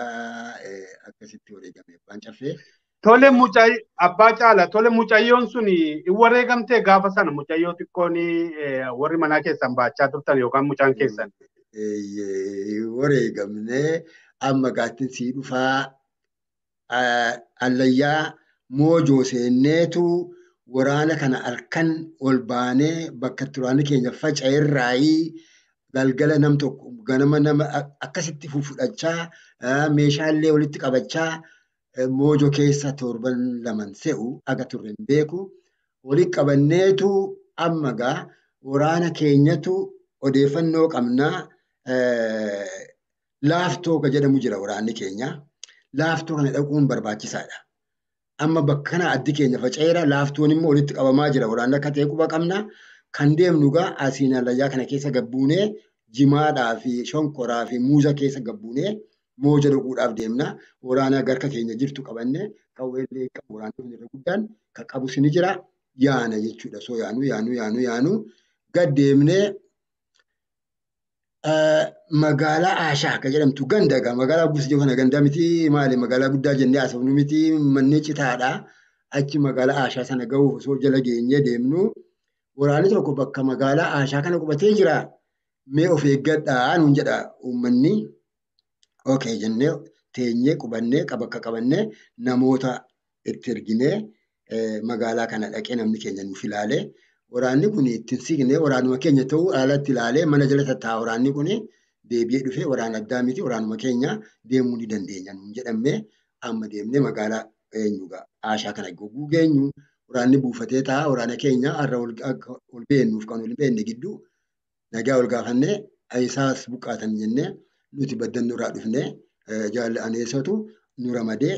Akkasitti wareegame abbaan caffee. Tole abbaa caala tole mucayyoon sun hin wareegamtee gaafa sana mucayyoo xiqqoon warri manaa keessan baachaa turtan yookaan mucaan keessan. Wareegamnee amma gaattiin sii dhufaa allayyaa moojoo seenneetu waraana kana halkan ol baanee bakka waraanni keenya faca'erraayii galgala nam tokko ganama nama akkasitti fudhachaa meeshaalee walitti qabachaa moojoo keessa torban laman se'u aga turre hin beeku. Walitti qabanneetu amma gaa waraana keenyatu odeeffannoo qabnaa laaftoo ka jedhamu jira waraanni keenya. Laaftoo kana dhaquun barbaachisaadha. Amma bakka kana addi keenya faca'eera laaftoon immoo walitti qabamaa jira waraanni akka ta'e quba qabna. Kan deemnu gaa asiin allayyaa kana keessa gabbuunee jimaadhaa fi shonkoraa fi muuza keessa gabbuunee mooja dhaquudhaaf deemna. Waraana garka keenya jirtu qabannee qawweellee qabu waraanni irra guddaan kan qabus ni jira yaana jechuudha. So yaanu yaanu yaanu yaanu gad deemnee magaalaa Aashaa kan jedhamtu ganda egaa magaalaa guddisuu kana ganda miti maali magaalaa guddaa jennee haasofnu miti manni citaadha. Achi magaalaa Aashaa sana gahuuf osoo jala geenyee deemnu waraanni tokko bakka magaalaa Aashaa kana qubatee jira. Mee of eeggadhaa nuun jedha uummanni. Okay jennee teenyee qubannee bakka qabannee namoota itti erginee magaalaa kana dhaqee namni keenya nuuf ilaalee waraanni kun ittiin siqnee waraanuma keenya ta'uu alatti ilaalee mana jala tattaa'a waraanni kun deebi'ee dhufee waraana addaa miti waraanuma keenya deemuu ni dandeenya nuun jedhamee amma deemnee magaalaa eenyugaa Aashaa kana gogguu geenyu waraanni buufatee taa'a waraana keenya har'a ol beennuuf kan ol beenne gidduu nagaa ol gaafannee isaas buqqaatan jennee nuti baddannoo irraa dhufnee jaalle aneessatu nu ramadee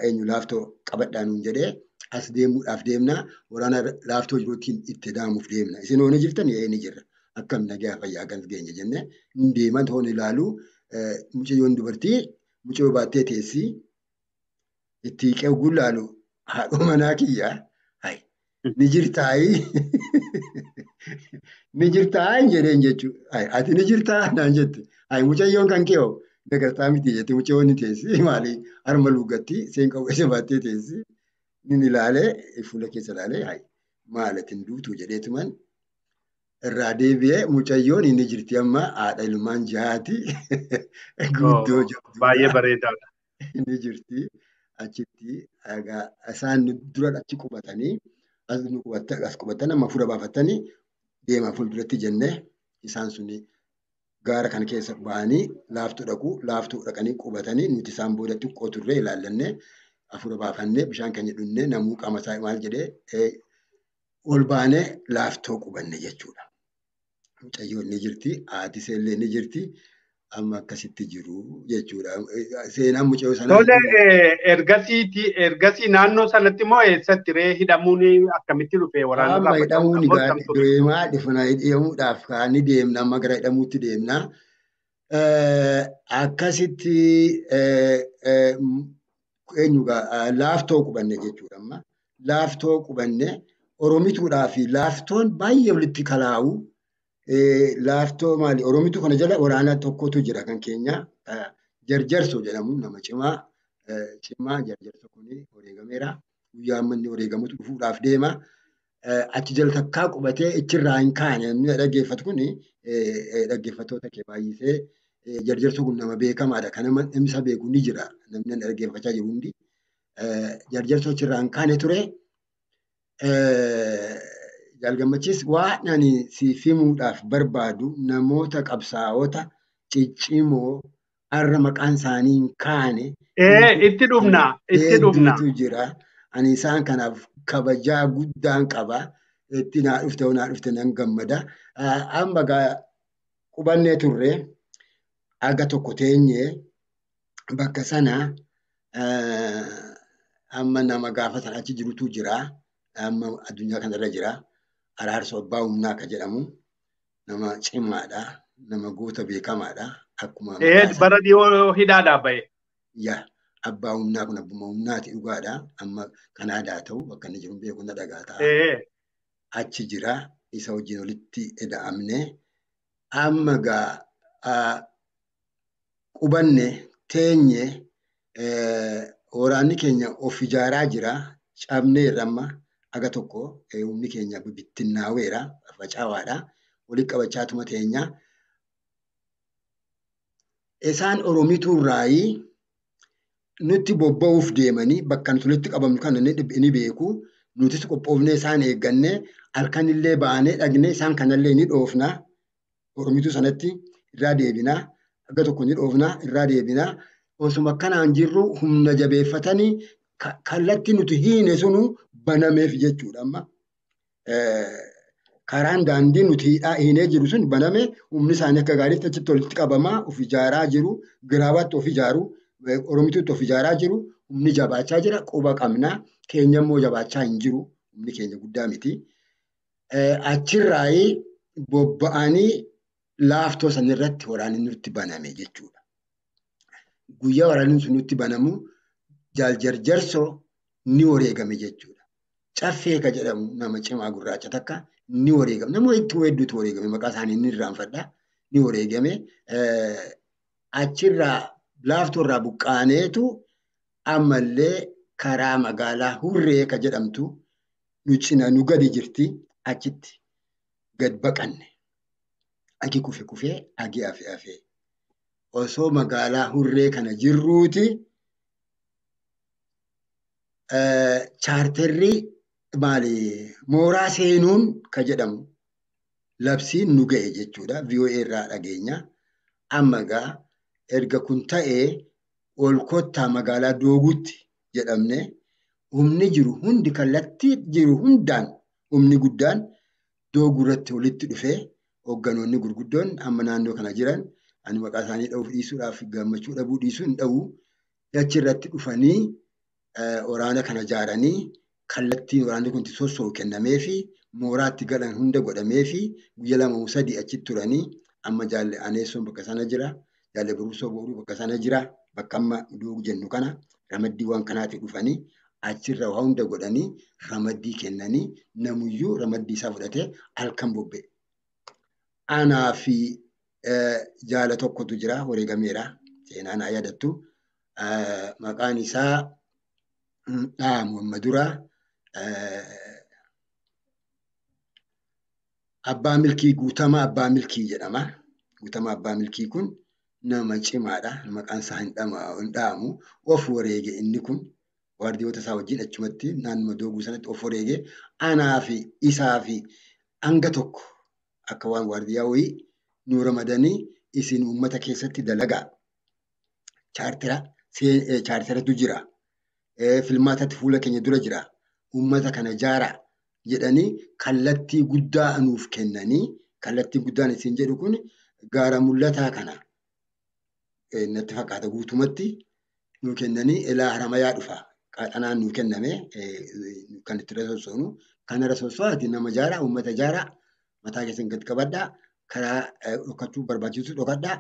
eenyu laaftoo qabadhaa nuun jedhee as deemuudhaaf deemna waraana laaftoo jirutti itti daamuuf deemna. Isin hooni jirtan ee ni jirra. Akkam nagaa fayyaa kan geenya jennee hin deeman hoon ilaalu mucayyoon dubartii mucayyoo baattee teessi itti hiiqee gulaalu haadha manaa kiyya ni jirtaayi ni jirtaa jedheen jechuudha. Ati ni jirtaa naan jette. Mucayyoon kan kee hoo nagartaa miti jette mucayyoon ni teessi maali harma luugatti seen qawwee baattee teessi. Nin ilaalee fuula keessa ilaalee maal atin duutu jedheetuman irraa deebi'ee mucayyoon inni jirti amma haadha ilmaan jahaati. Guddoo jirtu. Baay'ee bareedaadha. Inni jirti achitti isaan dura achi qubatanii as qubatan amma fuula baafatanii deemaa fuulduratti jennee isaan suni gaara kana keessa ba'anii laaftuu dhaqu laaftuu dhaqanii qubatanii nuti isaan booda xiqqoo turree ilaallannee Hafuura baafannee bishaan keenya dhunnee namuu qaama isaa maal jedhee ol baanee laaftoo qubanne jechuudha. Mucayyoon ni jirti, haati illee ni jirti. Amma akkasitti jiru jechuudha. Seenaan mucayyoo sanaa. Tole ergasii naannoo sanatti moo eessatti ree hidhamuun akkamitti dhufe waraana? Amma hidhamuun deemaa dhufna hidhamuudhaaf kaanii deemna amma gara hidhamuutti deemna. Akkasitti eenyugaa laaftoo qubanne jechuudha amma. Laaftoo qubanne Oromituudhaa fi laaftoon baay'ee walitti kalaa'u. Laaftoo maali? Oromituu kana jala waraana tokkotu jira kan keenya. Jarjarsoo jedhamu nama cimaa. Cimaa jarjarso kuni wareegameera. Guyyaa amma inni wareegamutu dhufuudhaaf deema. Achi jala takkaa qubatee achirraa hin kaane namni dhaggeeffatu kuni dhaggeeffattoota kee baay'isee jarjarso kun nama beekamaadha. Kan nama isa beeku ni jira. Namni dhaggeeffachaa jiru hundi. Jarjarsoo achirraa hin kaane ture. Jaal Gammachiis waan ani siif himuudhaaf barbaadu namoota qabsaa'ota ciccimoo har'a maqaan isaanii hin kaane. Itti dhufna. Itti dhufna. Hedduutu jira. Ani isaan kanaaf kabajaa guddaan qaba. Itti naa dhufte naa dhufte nan gammada. Amma qubannee turre aga tokko teenyee bakka sana amma nama gaafa sana achi jirutu jira. Amma addunyaa kanarra jira. Araarsoo Abbaa Humnaa kan jedhamu nama cimaadha. Nama goota beekamaadha. Akkuma bara dhiyoo hidhaadhaa bahe. Yaa Abbaa Humnaa kun abbuma humnaati dhugaadha. Amma Kanaadaa ta'u bakka inni jiru beeku na dhagaa ta'a. Achi jira. Isa wajjin walitti eda'amne. Amma gaa qubanne teenye waraanni keenya of ijaaraa jira. Cabneerra amma. Aga tokko humni keenya bittinnaaweera facaawaadha. Walitti qabachaatuma teenya. Isaan Oromituurraayi nutti bobba'uuf deemanii bakka nuti walitti qabamnu kana ni beeku. Nutis qophoofnee isaan eeggannee halkanillee baanee dhaqnee isaan kanallee ni dhoofna. Oromituu sanatti irraa deebinaa. Aga tokko ni dhoofna irraa deebinaa. Osuma akkanaan jirru humna jabeeffatanii kallattii nuti hiine sunu banameef jechuudha amma. Karaan daandii nuti hiinee jiru sun baname humni isaanii akka gaariitti achitti walitti qabamaa of ijaaraa jiru. Giraabaatti of ijaaru, Oromituutti of ijaaraa jiru. Humni jabaachaa jira. Quba qabna. Keenya immoo jabaachaa hin jiru. Humni keenya guddaa miti. Achirraayi bobba'anii laaftoo sanirratti waraanni nutti baname jechuudha. Guyyaa waraanni sun nutti banamu Jaal Jarjarsoo ni wareegame jechuudha. Caffee ka jedhamu nama cimaa gurraacha takka ni wareegame. Nama hedduutu wareegame. Maqaa isaanii ni irraanfadha. Ni wareegame. Achirraa laaftoorraa buqqaaneetu ammallee karaa magaalaa Hurree ka jedhamtu nu cina nu gadi jirti achitti gad baqanne. Agi kufe kufee agi hafe hafe. Osoo magaalaa Hurree kana jirruuti chaarterri maali mooraa seenuun ka jedhamu labsiin nu ga'e jechuudha. VOA irraa dhageenya. Amma egaa erga kun ta'ee ol kottaa magaalaa Dooguutti jedhamne humni jiru hundi kallattii jiru hundaan humni guddaan Dooguu irratti walitti dhufee hoogganoonni gurguddoon amma naannoo kana jiran ani maqaa isaanii dha'uuf dhiisuudhaaf gammachuu dhabuu dhiisuu hin dha'u achi irratti dhufanii waraana kana ijaaranii kallattiin waraanni kun itti sossoo'u kennameefi mooraatti galan hunda godhameefi guyya 2 3 achitti turanii amma Jaalle Aneessoon bakka sana jira. Jaalle Boruusoo Booruu bakka sana jira. Bakka amma Doogu jennu kana ramaddiiwwan kanaatti dhufanii achirra waa hunda godhanii ramaddii kennanii namuyyuu ramaddii isaa fudhatee halkan bobba'e. Anaa fi jaala tokkotu jira wareegameera. Seenaa naa yaadattu. Maqaan isaa Muhammadura Abbaa Milkii Guutamaa Abbaa Milkii jedhama. Guutamaa Abbaa Milkii kun nama cimaadha. Maqaan isaa hin dha'amu. Of wareege inni kun waardiyoota isaa wajjin achumatti naannoo Dooguu sanatti of wareege. Anaa fi isaa fi hanga tokko akka waan waardiyaa wayii nu ramadanii isin uummata keessatti dalagaa. Chaarteratu jira. Filmaatatti fuula keenya dura jira. Uummata kana jaaraa jedhanii kallattii guddaa nuuf kennanii kallattii guddaan isin jedhu kun gaara mul'ataa kana natti fakkaata guutumatti nuu kennanii ilaa Haramayaa dhufa. Qaxanaan nuu kenname kan itti sossoonu. Kanarra sosso'aati nama jaaraa, uummata jaaraa, mataa keessan gad qabadhaa, karaa dhokachuu barbaachisu dhokadhaa,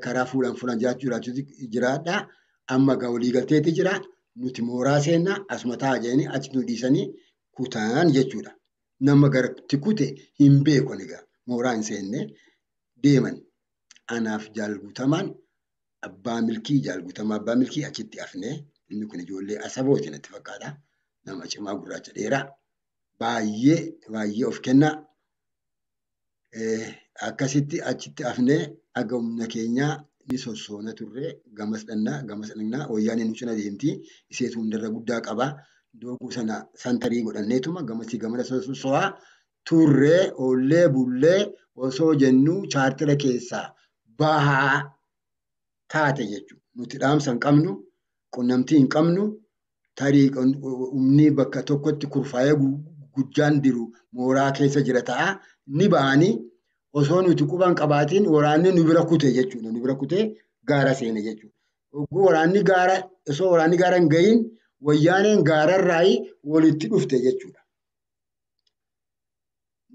karaa fuulaan fuulaan jiraachuu jiraadhaa. Amma egaa waliigalteetu jira. Nuti mooraa seennaa asuma taa'aa jedhanii achi nu dhiisanii kutaan jechuudha. Nama garatti kute hin beeku egaa mooraa hin seenne deeman. Anaaf Jaal Guutamaan Abbaa Milkii Jaal Guutamaa Abbaa Milkii achitti hafnee inni kun ijoollee Asabooti natti fakkaata. Nama cimaa gurraacha dheeraa baay'ee baay'ee of kennaa. Akkasitti achitti hafnee haga humna keenyaa ni sossoona turre gamas dhannaa gamas dhannaa wayyaanee nu cina deemti. Iseetu hundarra guddaa qaba. Dooguu sana santarii godhanneetuma gamasii gamana sosso'aa turre oollee bullee osoo jennuu chaartira keessaa bahaa taate jechuudha. Nuti dhaamsa hin qabnu, qunnamtii hin qabnu, tarii humni bakka tokkotti kurfaa'ee guddaan jiru mooraa keessa jira ta'a. Ni ba'anii osoo nuti quba hin qabaatiin waraanni nu bira kute jechuudha. Nu bira kutee gaara seene jechuudha. Waraanni gaara osoo waraanni gaara hin gahiin wayyaaneen gaararraayi walitti dhufte jechuudha.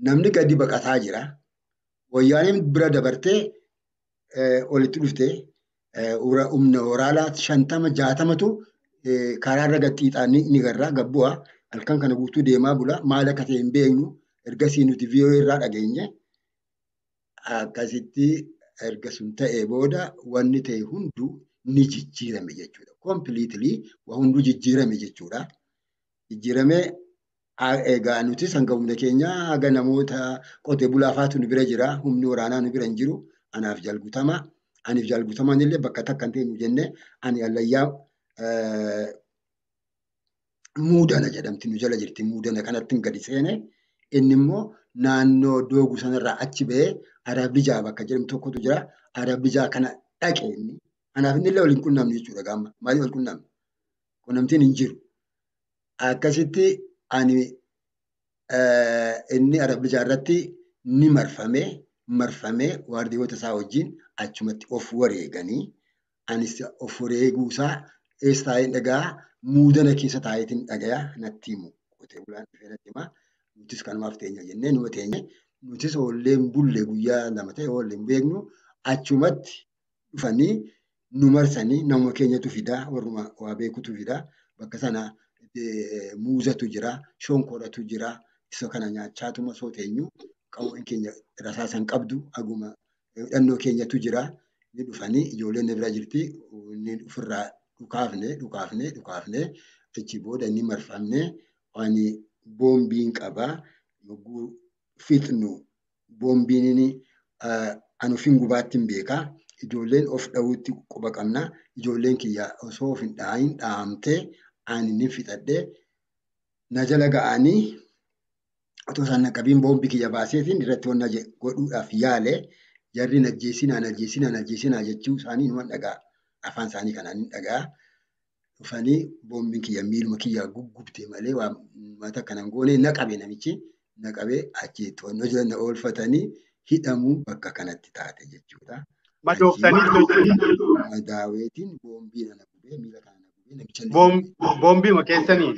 Namni gadi baqataa jira. Wayyaaneen bira dabartee walitti dhufte humna waraanaa 50 60tu karaarra gad xiixaa ni garraa gabbu'a. Halkan kana guutuu deemaa bula. Maal akka ta'e hin beeknu. Ergasii nuti VOA irraa dhageenye. Akkasitti erga sun ta'ee booda wanni ta'e hunduu ni jijjiirame jechuudha. Completely waa hunduu jijjiirame jechuudha. Jijjiiramee egaa nutis hanga humna keenyaa haga namoota qotee bulaa fa'aatu nu bira jira. Humni waraanaa nu bira hin jiru. Anaaf Jaal Guutamaa. Aniif Jaal Guutamaan illee bakka takka hin teenyu jennee ani allayyaa muudana jedhamti nu jala jirti. Muudana kanatti gadi seene. Inni immoo naannoo dooguu sanarraa achi ba'ee Arabijaa bakka jedhamu tokkotu jira. Arabijaa kana dhaqe inni. Anaaf inni illee waliin qunnamne jechuudha gaama. Maaliif wal qunnamne? Qunnamtiin hin jiru. Akkasitti ani inni Arabijaa irratti ni marfamee marfamee waardiyoota isaa wajjin achumatti of wareeganii anis of wareeguu isaa eessa taa'een dhaga'a muudana keessa taa'eetiin dhagaya natti himu. Qotee bulaan dhufee natti hima. Nutis kanumaaf teenya jennee numa teenye. Nutis oollee hin bulle guyyaa 2 ta'e oollee hin beeknu achumatti dhufanii nu marsanii nama keenyatu fidaa warruma waa beekutu fidaa bakka sana muuzatu jira shonkoratu jira isa kana nyaachaatuma osoo teenyu qawween keenya rasaasa hin qabdu haguma hidhannoo keenyatu jira ni dhufanii ijoolleen na bira jirti ni ofirraa dhukaafne dhukaafne dhukaafne achi booda ni marfamne ani boombiin qabaa yogguu fixnu boombiin ani ofiin gubaatti hin beekaa. Ijoolleen of dha'uutti quba qabna. Ijoolleen kiyya osoo of hin dhahin dhahamtee ani ni fixadhee na jala ga'anii otoo isaan na qabiin boombii kiyya baaseetiin irratti wanna godhuudhaaf yaale jarri na ajjeesinaa na ajjeesinaa na ajjeesinaa jechuu isaanii numan dhaga'a. Afaan isaanii kanaan ni dhaga'a. Dhufanii boombiin kiyya miiluma kiyya guggubte malee waa mata kanan goone na qabe namichi na qabee achi to'annoo jala na oolfatanii hidhamuu bakka kanatti taate jechuudha. Madooftanii jechuudha. Madaaweetiin boombii na gubee miila kana na gubee namicha illee Boombiima keessanii.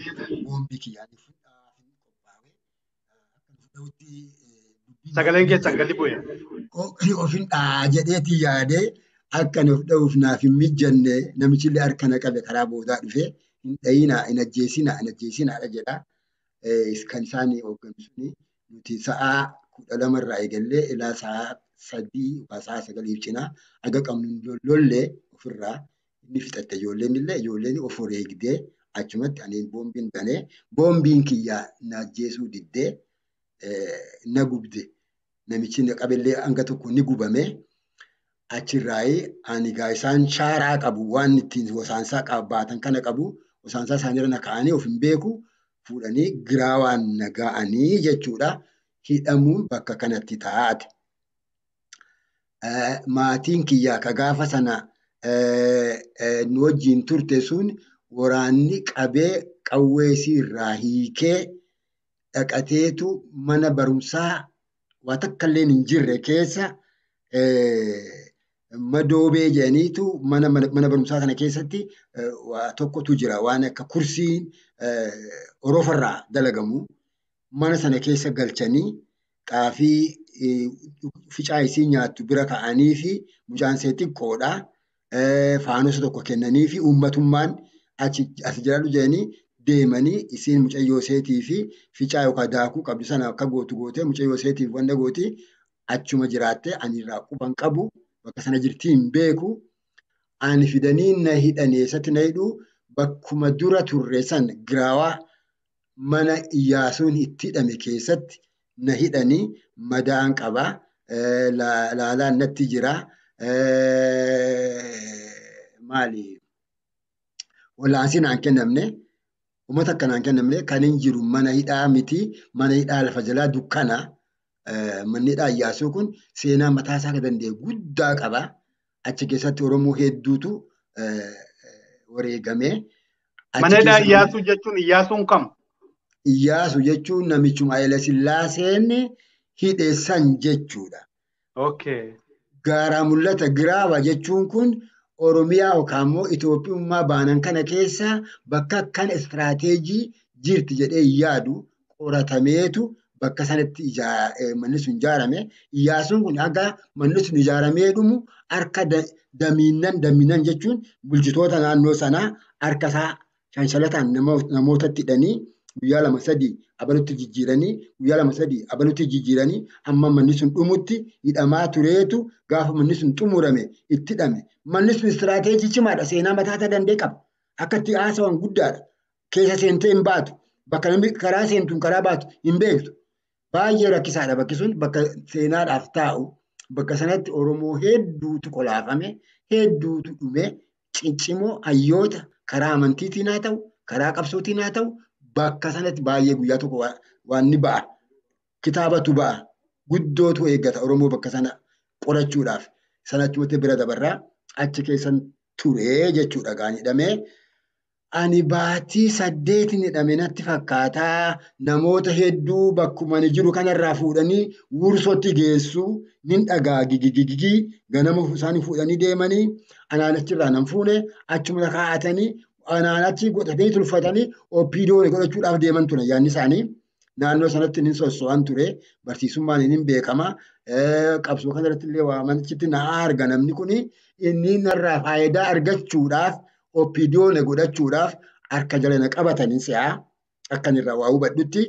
Boombii kiyyaan fudhaaf qophaa'ee akka fudhautti dubbiin Sagaleen keessan gadi bu'e. Ofin dhaa jedheetii yaadee akka ani of dha'uuf naaf hin mijanne namichi illee harka na qabe karaa boodaa dhufee hin dhayinaa hin ajjeesinaa hin ajjeesinaadha jedha. Kan isaan hoogganu suni nuti sa'aa 12 irraa eegallee ilaa sa'aa 3 yookaan sa'aa 9 cinaa haga qabnu lollee ofirraa inni fixatte ijoolleen illee ijoolleen of wareegdee achumatti ani boombiin banee boombiin kiyya na ajjeesuu diddee na gubde. Namichi na qabellee hanga tokko ni gubame. Achirraayi ani gaa isaan shaaraa qabu waan ittiin wasaansaa baatan kana qabu wasaansaa isaaniirra na kaa'anii of hin beeku fuudhanii giraawaan na ga'anii jechuudha. Hidhamuun bakka kanatti taate. Maatiin kiyyaa ka gaafa sana nu wajjin turte sun Waraanni qabee qawwee isii irraa hiikee dhaqateetu mana barumsaa waa takka illee hin jirre keessa madoobee jedhaniitu mana barumsaa kana keessatti waa tokkotu jira. Waan akka kursiin orofarraa dalagamu mana sana keessa galchanii xaafii ficaa isii nyaattu bira kaa'anii fi mucaan ishee xiqqoodha. Faanosa tokko kennanii fi uummatummaan as jiraadhu jedhanii deemanii isiin mucayyoo isheetii fi ficaa yookaan daakuu qabdu sana akka gootu gootee mucayyoo isheetiif wanta gooti achuma jiraattee ani irraa quban qabu bakka sana jirtii hin beeku. Ani fidanii na hidhan eessatti na hidhu bakkuma dura turre san giraawaa mana Iyyaasuun itti hidhame keessatti na hidhanii madaan qaba. Laalaan natti jira. Maali? Wallaansi naan kennamne, uummata akka naan kennamne kan hin jiru mana hidhaa miti. Mana hidhaa lafa jalaa dukkana. Manni hidhaa Iyyaasuu kun seenaa mataa isaa danda'e guddaa qaba. Achi keessatti Oromoo hedduutu wareegame. Mana hidhaa Iyyaasuu jechuun Iyyaasuun kam? Iyyaasuu jechuun namichuma Haayile Sillaaseen hidhe san jechuudha. Okay. Gaaraa mul'ata giraaba jechuun kun Oromiyaa yookaan immoo Itoophiyummaa baanan kana keessa bakka akkan istiraateejii jirti jedhee yaadu qoratameetu bakka sanatti manni sun ijaarame. Iyyaasuun kun hanga manni sun ijaaramee dhumu harka damiinnan jechuun bulchitoota naannoo sanaa harka isaa shanshalataan namootatti hidhanii guyyaa 2 3 abalutti jijjiiranii guyyaa 2 3 abalutti jijjiiranii hamma manni sun dhumutti hidhamaa tureetu gaafa manni sun xumurame itti hidhame. Manni sun istiraateejii cimaadha. Seenaa mataa isaa danda'e qaba. Akka itti haasawan guddaadha. Keessa seentee hin baatu. Bakka namni karaa seentuun karaa baatu hin beektu. Baay'ee rakkisaadha bakki sun bakka seenaadhaaf taa'u. Bakka sanatti Oromoo hedduutu qolaafame, hedduutu dhume, ciccimoo hayyoota karaa amantiitiin haa ta'u, karaa qabsootiin haa ta'u bakka sanatti baay'ee guyyaa tokko waan ni ba'a. Kitaabatu ba'a. Guddootu eeggata Oromoo bakka sana qorachuudhaaf. Sanachumatti bira dabarraa achi keessan turee jechuudha gaan hidhamee. Ani baatii 8 hidhame natti fakkaataa namoota hedduu bakkuma ani jiru kanarraa fuudhanii wursootti geessu nin dhagaa gigigigigii ganama isaanii fuudhanii deemanii anaan achirraa nan fuune achuma kaa'atanii anaan achi godhatanii tulfatanii oppiidoon godhachuudhaaf deeman ture yaadni isaanii. Naannoo sanatti nin sosso'an ture barsiisummaan nin beekama. Qabsoo kanarratti illee waamanichitti na arga namni kuni inni narraa faayidaa argachuudhaaf oppiidoon godhachuudhaaf harka jala na qabatanii si'a akkan irraa waa hubadhutti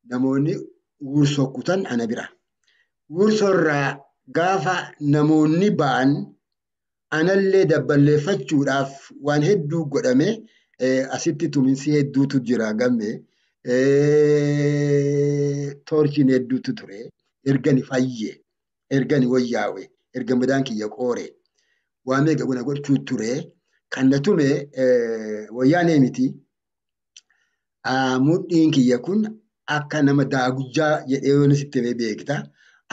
namoonni wursoo kutan ana bira. Wursoorraa gaafa namoonni ba'an anallee dabballeeffachuudhaaf waan hedduu godhame asitti tuminsi hedduutu jira gamme toorchiin hedduutu ture ergani fayye ergani wayyaawe erga madaan kiyya qoore waan meeqa gona gochuu ture. Kan na tume wayyaanee miti. Mudhiin kiyya kun akka nama daagujjaa jedhee yoon sitti himee beekta.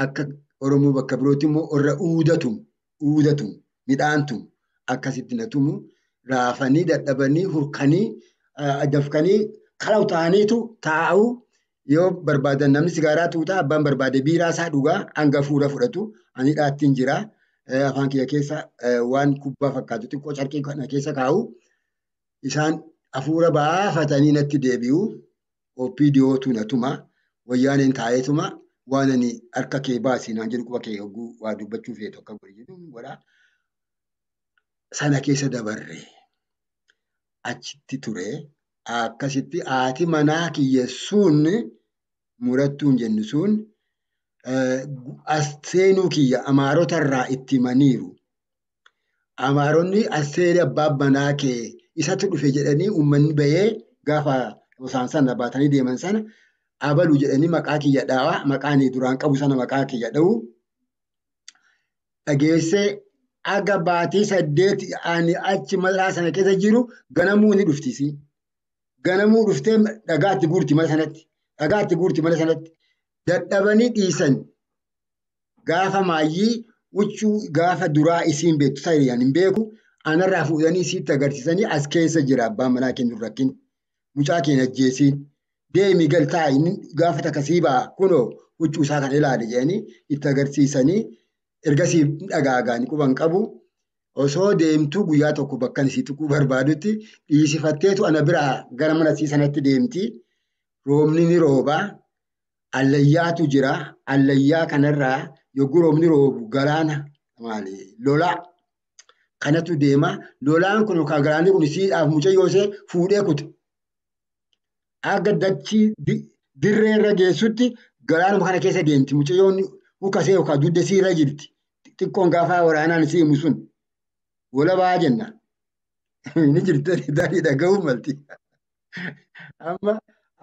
Akka Oromoo bakka birootti immoo warra uudatu midhaan tumu akkasitti na tumu raafanii dadhabanii hurkanii dafkanii kalaw ta'aniitu taa'u yoo barbaadan namni sigaaraa tuutaa abbaan barbaade biiraa isaa dhugaa hanga fuula fudhatu ani dhaattiin jira. Afaan kiyya keessa waan kubbaa fakkaatu xiqqoo carqii kana keessa kaa'u isaan hafuura baafatanii natti deebi'u. OPDOtu na tuma wayyaaneen taa'eetuma waan ani harka kee baasii naan jedhu quba kee hogguu waa dubbachuu feetu akka godhe jedhu godha. Sana keessa dabarre achitti ture akkasitti haati manaa kiyya sun murattuun jennu sun as seenuu kiyya amaarota irraa itti himaniiru. Amaaronni as seenee abbaan manaa kee isatti dhufe jedhanii uummanni bahee gaafa isaan sana baatanii deeman sana abalu jedhanii maqaa kiyya dhaawaa maqaa ani duraan qabu sana maqaa kiyya dha'u. Dhageessee aga baatii 8 ani achi malaa sana keessa jiru ganamuu ni dhuftisi. Ganamuu dhuftee dhagaatti guurti mana sanatti. Dhagaatti guurti mana sanatti. Dadhabanii dhiisan gaafa maayyii huccuu gaafa duraa isiin beektu tarii hin beeku Anarraa fuudhanii sitti agarsiisanii as keessa jira abbaan manaa keenya rakkin. Mucaa keenya ajjeesiin. Deemi galtaa inni gaafa takasii ba'a kunoo huccuu isaa kan ilaali jedhanii itti agarsiisanii ergasii dhagaagaan quban qabu. Osoo deemtuu guyyaa tokko bakka isii tuquu barbaadutti dhiisifatteetu ana biraa gara mana isii sanatti deemti. Roobni ni rooba. Allayyaatu jira. Allayyaa kanarraa yogguu roobni roobu galaana maali lolaa kanatu deema. Lolaan kun yookaan galaanni kun isiidhaaf mucayyoo ishee fuudhee kute. Akka dachii dirree irra geessutti galaanuma kana keessa deemti. Mucayyoon hukasee yookaan dugda isii irra jirti. Xiqqoon gaafa waraanaan isii himu sun. Walabaa jenna. Ni jirti daadhii dhaga'uu malti. Amma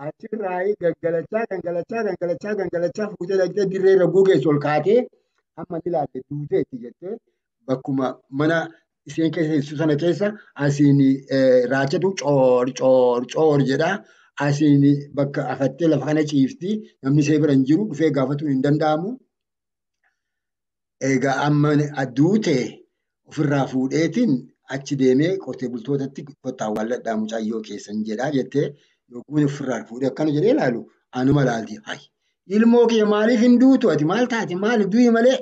achirraa gangalachaa gangalachaa gangalachaa gangalachaa fuutee dhaqxee dirree irra gogeessu ol kaatee amma ni ilaalte duuteetti jettee bakkuma mana isheen keessa teessu sana keessa asiin raachatu coor coor coor jedha. Asiin bakka afattee lafa kana ciifti namni ishee bira hin jiru dhufee gaafatuun hin danda'amu. Egaa amma duutee ofirraa fuudheetiin achi deemee qotee bultootatti kottaa awwaalladhaa mucayyoo keessan jedhaa jettee yookiin ofirraa fuudhee akkana jedhee ilaalu anuma ilaalti. Hayi ilmoo kee maaliif hin duutu ati maal taate maaliif du'i malee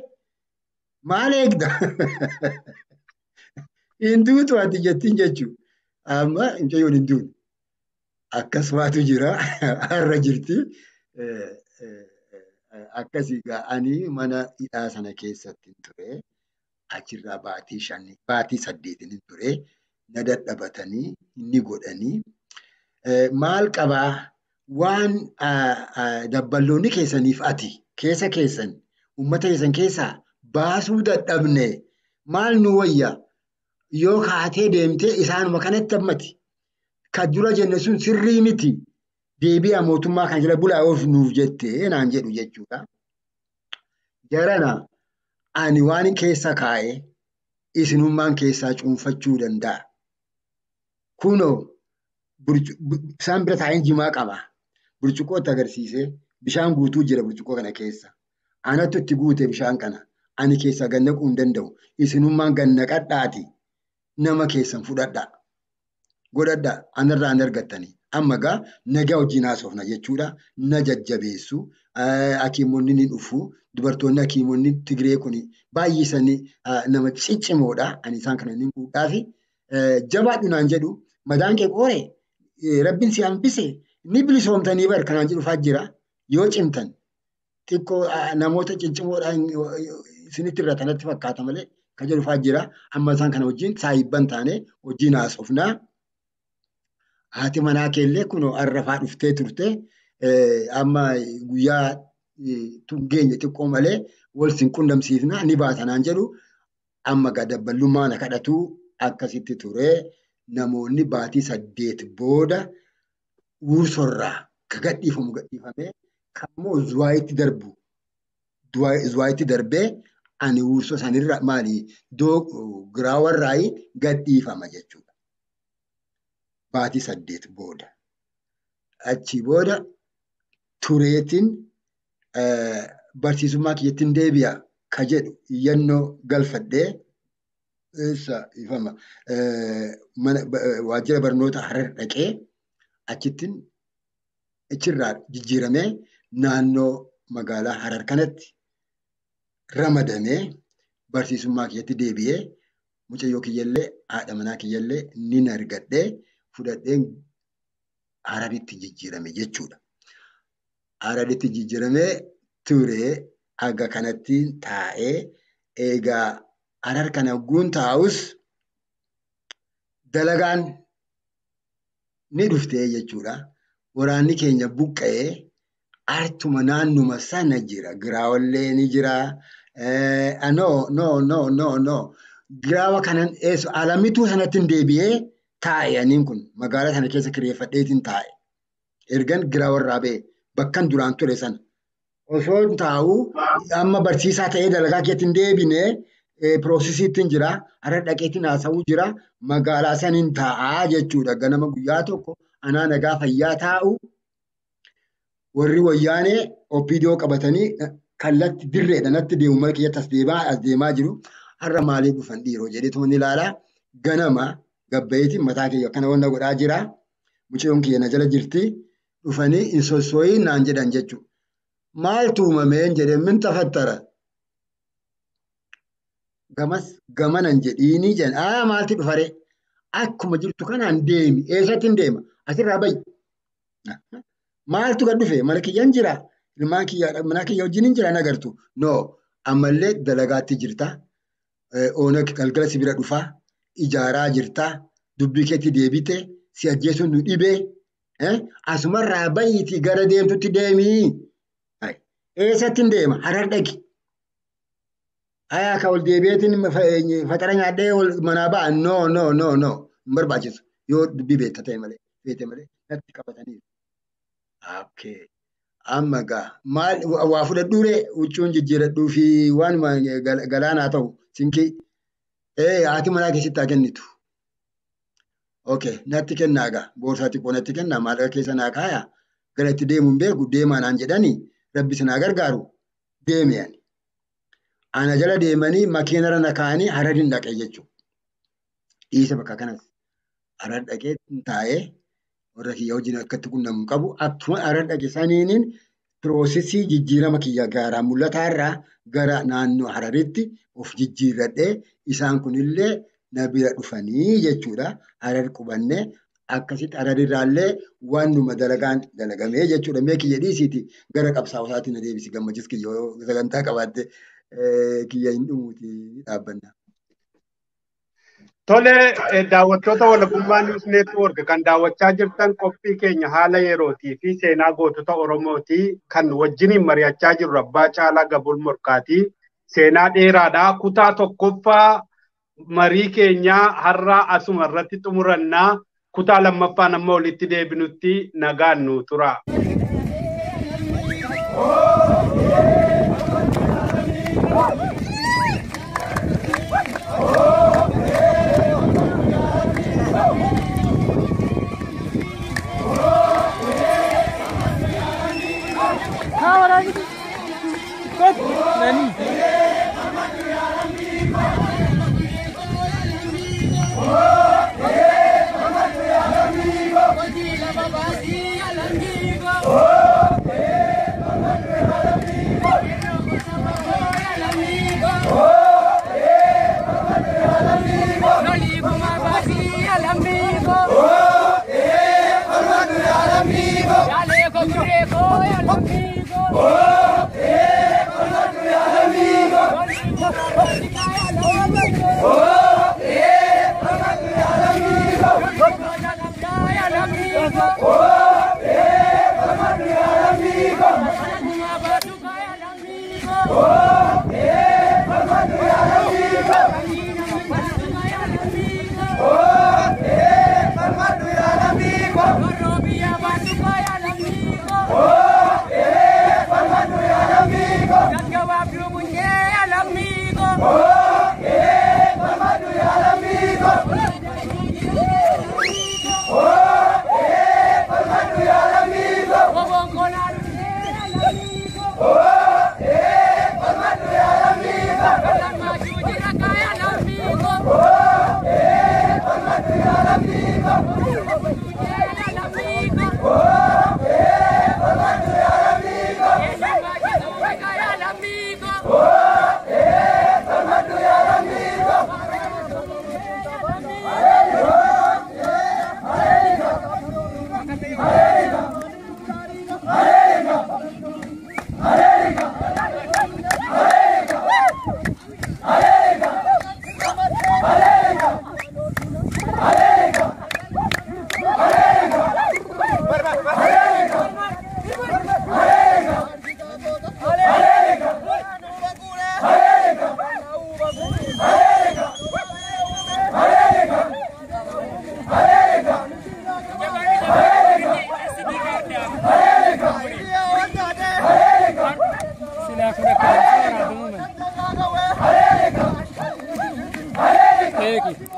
maal eegda hin duutu ati jettiin jechuudha. Amma mucayyoon hin duune. Akkasumaatu jira har'a jirti. Akkasii ani mana hidhaa sana keessatti ture. Achirraa baatii 5 baatii 8 ture. Na dadhabatanii inni godhanii. Maal qabaa waan dabballoonni keessaniif ati keessa keessan uummata keessan keessaa baasuu dadhabne maal nu wayya yoo kaatee deemtee isaanuma kanatti hammati. Kan dura jenne sun sirrii miti. Deebi'a mootummaa kan jala bulaa of nuuf jettee naan jedhu jechuudha. Jarana ani waan keessa kaa'e isinummaan keessaa cuunfachuu danda'a. Kunoo isaan bira taa'een jimaa qaba. Burcuqqoo itti agarsiisee bishaan guutuu jira burcuqqoo kana keessa. Anattu itti guute bishaan kana. Ani keessaa gad naquu hin danda'u. Isinummaan gad naqadhaati. Nama keessan fudhadhaa. Godhadhaa anarraa hin argattanii. Amma egaa nagaa wajjin haasofna jechuudha. Na jajjabeessu. Hakiimonni ni dhufu. Dubartoonni hakiimonni Tigree kun baay'isanii nama ciccimoodha. Ani isaan kana ni fuudhaafi. Jabaadhu naan jedhu madaan kee qoore rabbiin si hambise ni bilisoomtanii bar kanaan jedhu fa'aa jira. Yoo cimtan xiqqoo namoota ciccimoodhaan isinitti irra kanatti fakkaata malee kan jedhu fa'aa jira. Amma isaan kana wajjin saayibban taane wajjin haasofnaa. Haati manaa keellee kunoo har'a fa'aa dhuftee turte amma guyyaa geenye xiqqoo malee wal sin qunnamsiifna ni baata naan jedhu amma egaa dabballummaa na kadhatu akkasitti ture. Namoonni baatii 8 booda wuursorraa ka gadhiifamu gadhiifamee kammoo zuwaayitti darbu zuwaayitti darbee ani wuursoo sanirra maali giraawarraa gadhiifama jechuudha. Baatii 8 booda. Achi booda tureetiin barsiisummaa kiyyattiin deebi'a ka jedhu iyyannoo galfadhee eessa ifama mana waajjira barnoota Harar dhaqee achittiin achirraa jijjiiramee naannoo magaalaa Harar kanatti ramadamee barsiisummaa kiyyatti deebi'ee mucayyoo kiyyallee haadha manaa kiyyallee nin argadhee fudhadheen Hararitti jijjiirame jechuudha. Hararitti jijjiiramee ture aga kanatti taa'ee egaa Harar kana guun taa'us dalagaan ni dhuftee jechuudha. Waraanni keenya buqqa'ee artuma naannuma sana jira. Giraawallee ni jira. No no no no no. Giraawa kanan eessu alamituu sanatti hin deebi'ee taa'e aniin kun magaalaa sana keessa kireeffadheetiin taa'e. Ergan giraawarraa ba'e bakkan duraan ture sana. Osoo taa'uu amma barsiisaa ta'ee dalagaa keetti hin deebine piroosisiitti jira. Harar dhaqeetiin haasa'uu jira. Magaalaa saniin taa'aa jechuudha. Ganama guyyaa tokko anaa nagaa fayyaa taa'u warri wayyaanee OPDO qabatanii kallatti dirreedha natti deemu mana kiyyatti as deemaa jiru. Har'a maaliif dhufan dhiiroo jedhee ni ilaalaa. Ganama gabbayeetiin mataa kiyya akkana wanna godhaa jira. Mucayyoon kiyya na jala jirti. Dhufanii hin sossooyin naan jedhan jechuudha. Maaltu uumameen jedhee min tafattara. Gamas gamanan jedhiinii jedhan aa maalti dhufaree akkuma jirtu kanaan deemi eessatti hin deema asirraa bayi. Maaltu gad dhufe mana kiyyaan jira ilmaan kiyya mana kiyya wajjin hin jira nagartu no ammallee dalagaatti jirta oona galgala si bira dhufaa ijaaraa jirta dubbii keetti deebite si ajjeesuun nu dhibee asumarraa bayiitii gara deemtutti deemii. Eessatti hin deema Harar dhaqi. Ayaa ka ol deebi'eetiin fatara nyaadhee ol manaa ba'a no no no no hin barbaachisu yoo dubbii beekta ta'e malee beekte malee natti qabataniiru. Okay. Amma gaa maal waa fudhadhuuree huccuun jijjiiradhuu fi waan galaanaa ta'u sinkii haati manaa keessatti haa kennitu. Okay natti kennaa gaa boorsaa xiqqoo natti kennaa maallaqa keessa naa kaaya gara itti deemuun beeku deemaa naan jedhanii rabbi sinaa gargaaru deeme ani. Ana jala deemanii makiinarra na kaa'anii Hararin dhaqee jechuudha. Dhiisa bakka kanas Harar dhaqee taa'ee warra kiyya wajjin akkatti quunnamu qabu. Akkuma Harar dhaqe saniiniin piroosesii jijjiirama kiyya gaaraa mul'ataarraa gara naannoo Hararitti of jijjiirradhee isaan kunillee na bira dhufanii jechuudha. Harar qubannee akkasitti Hararirraallee waan numa dalagaan dalagamee jechuudha. Mee kiyya dhiisiiti gara qabsaa'otaatiin na deebisi Gammachiis kiyya sagantaa qabaatte. Kiyya hin dhumuuti dhaabbanna. Tole daawwattoota Walabummaa News Network kan daawwachaa jirtan qophii keenya haala yerootii fi seenaa gootota Oromootii kan wajjiniin mari'achaa jirru Abbaa Caalaa Gabul Morkaatii. Seenaa dheeraadha. Kutaa tokkoffaa marii keenyaa har'a asuma irratti xumurannaa. Kutaa lammaffaan amma walitti deebinutti nagaan nu tura.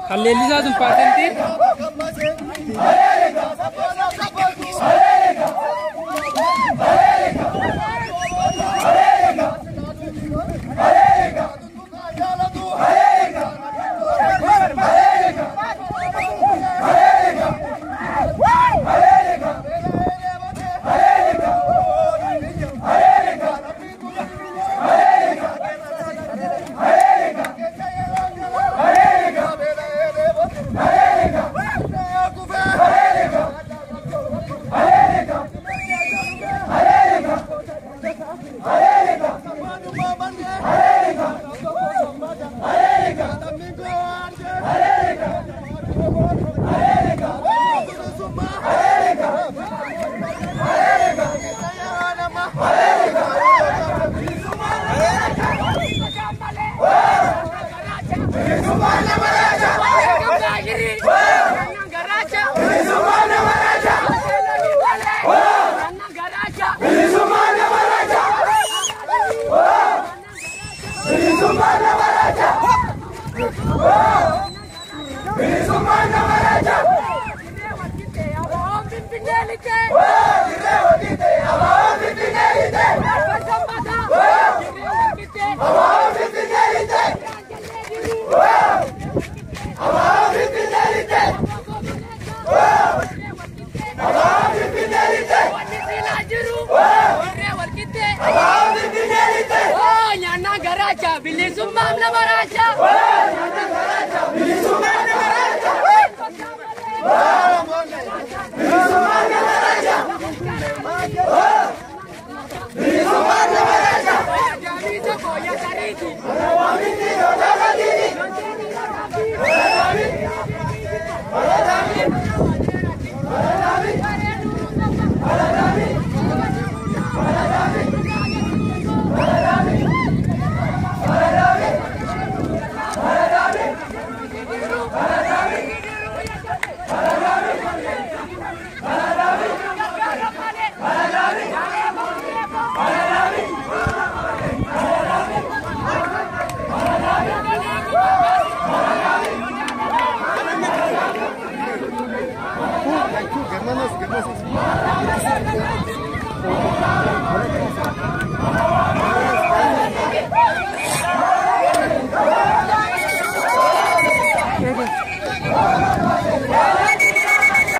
Halleellisaa sun paatentii.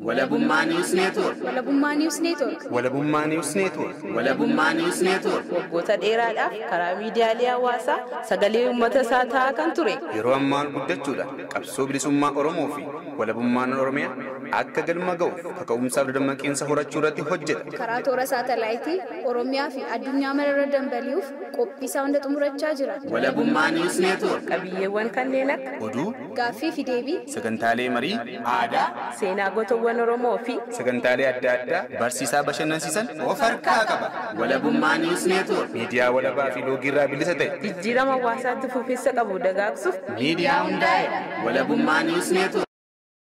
Walabummaa News Network. Walabummaa News Network. Walabummaa News Network. Walabummaa News Network. Waggoota dheeraadhaaf karaa miidiyaalee hawaasaa sagalee uummata isaa ta'aa kan ture. Yeroo ammaa guddachuudhaan qabsoo bilisummaa Oromoo fi walabummaan Oromiyaa akka galma ga'uuf kaka'umsaaf dadammaqiinsa horachuu irratti hojjeta. Karaa toora saatalaayitii Oromiyaa fi addunyaa mararra dambali'uuf qophii isaa hunda xumurachaa jira. Walabummaa News Network. Qabiyyeewwan kanneen akka oduu, gaaffii fi deebii, sagantaalee marii, aadaa, seenaa gootawwan Oromoo fi sagantaalee adda addaa barsiisaa bashannansiisan of harkaa qaba. Walabummaa News Network. Miidiyaa walabaa fi loogiirraa bilisa ta'e. Jijjiirama hawaasaatti fufiinsa qabu dagaagsuuf miidiyaa hundaa'edha. Walabummaa News Network.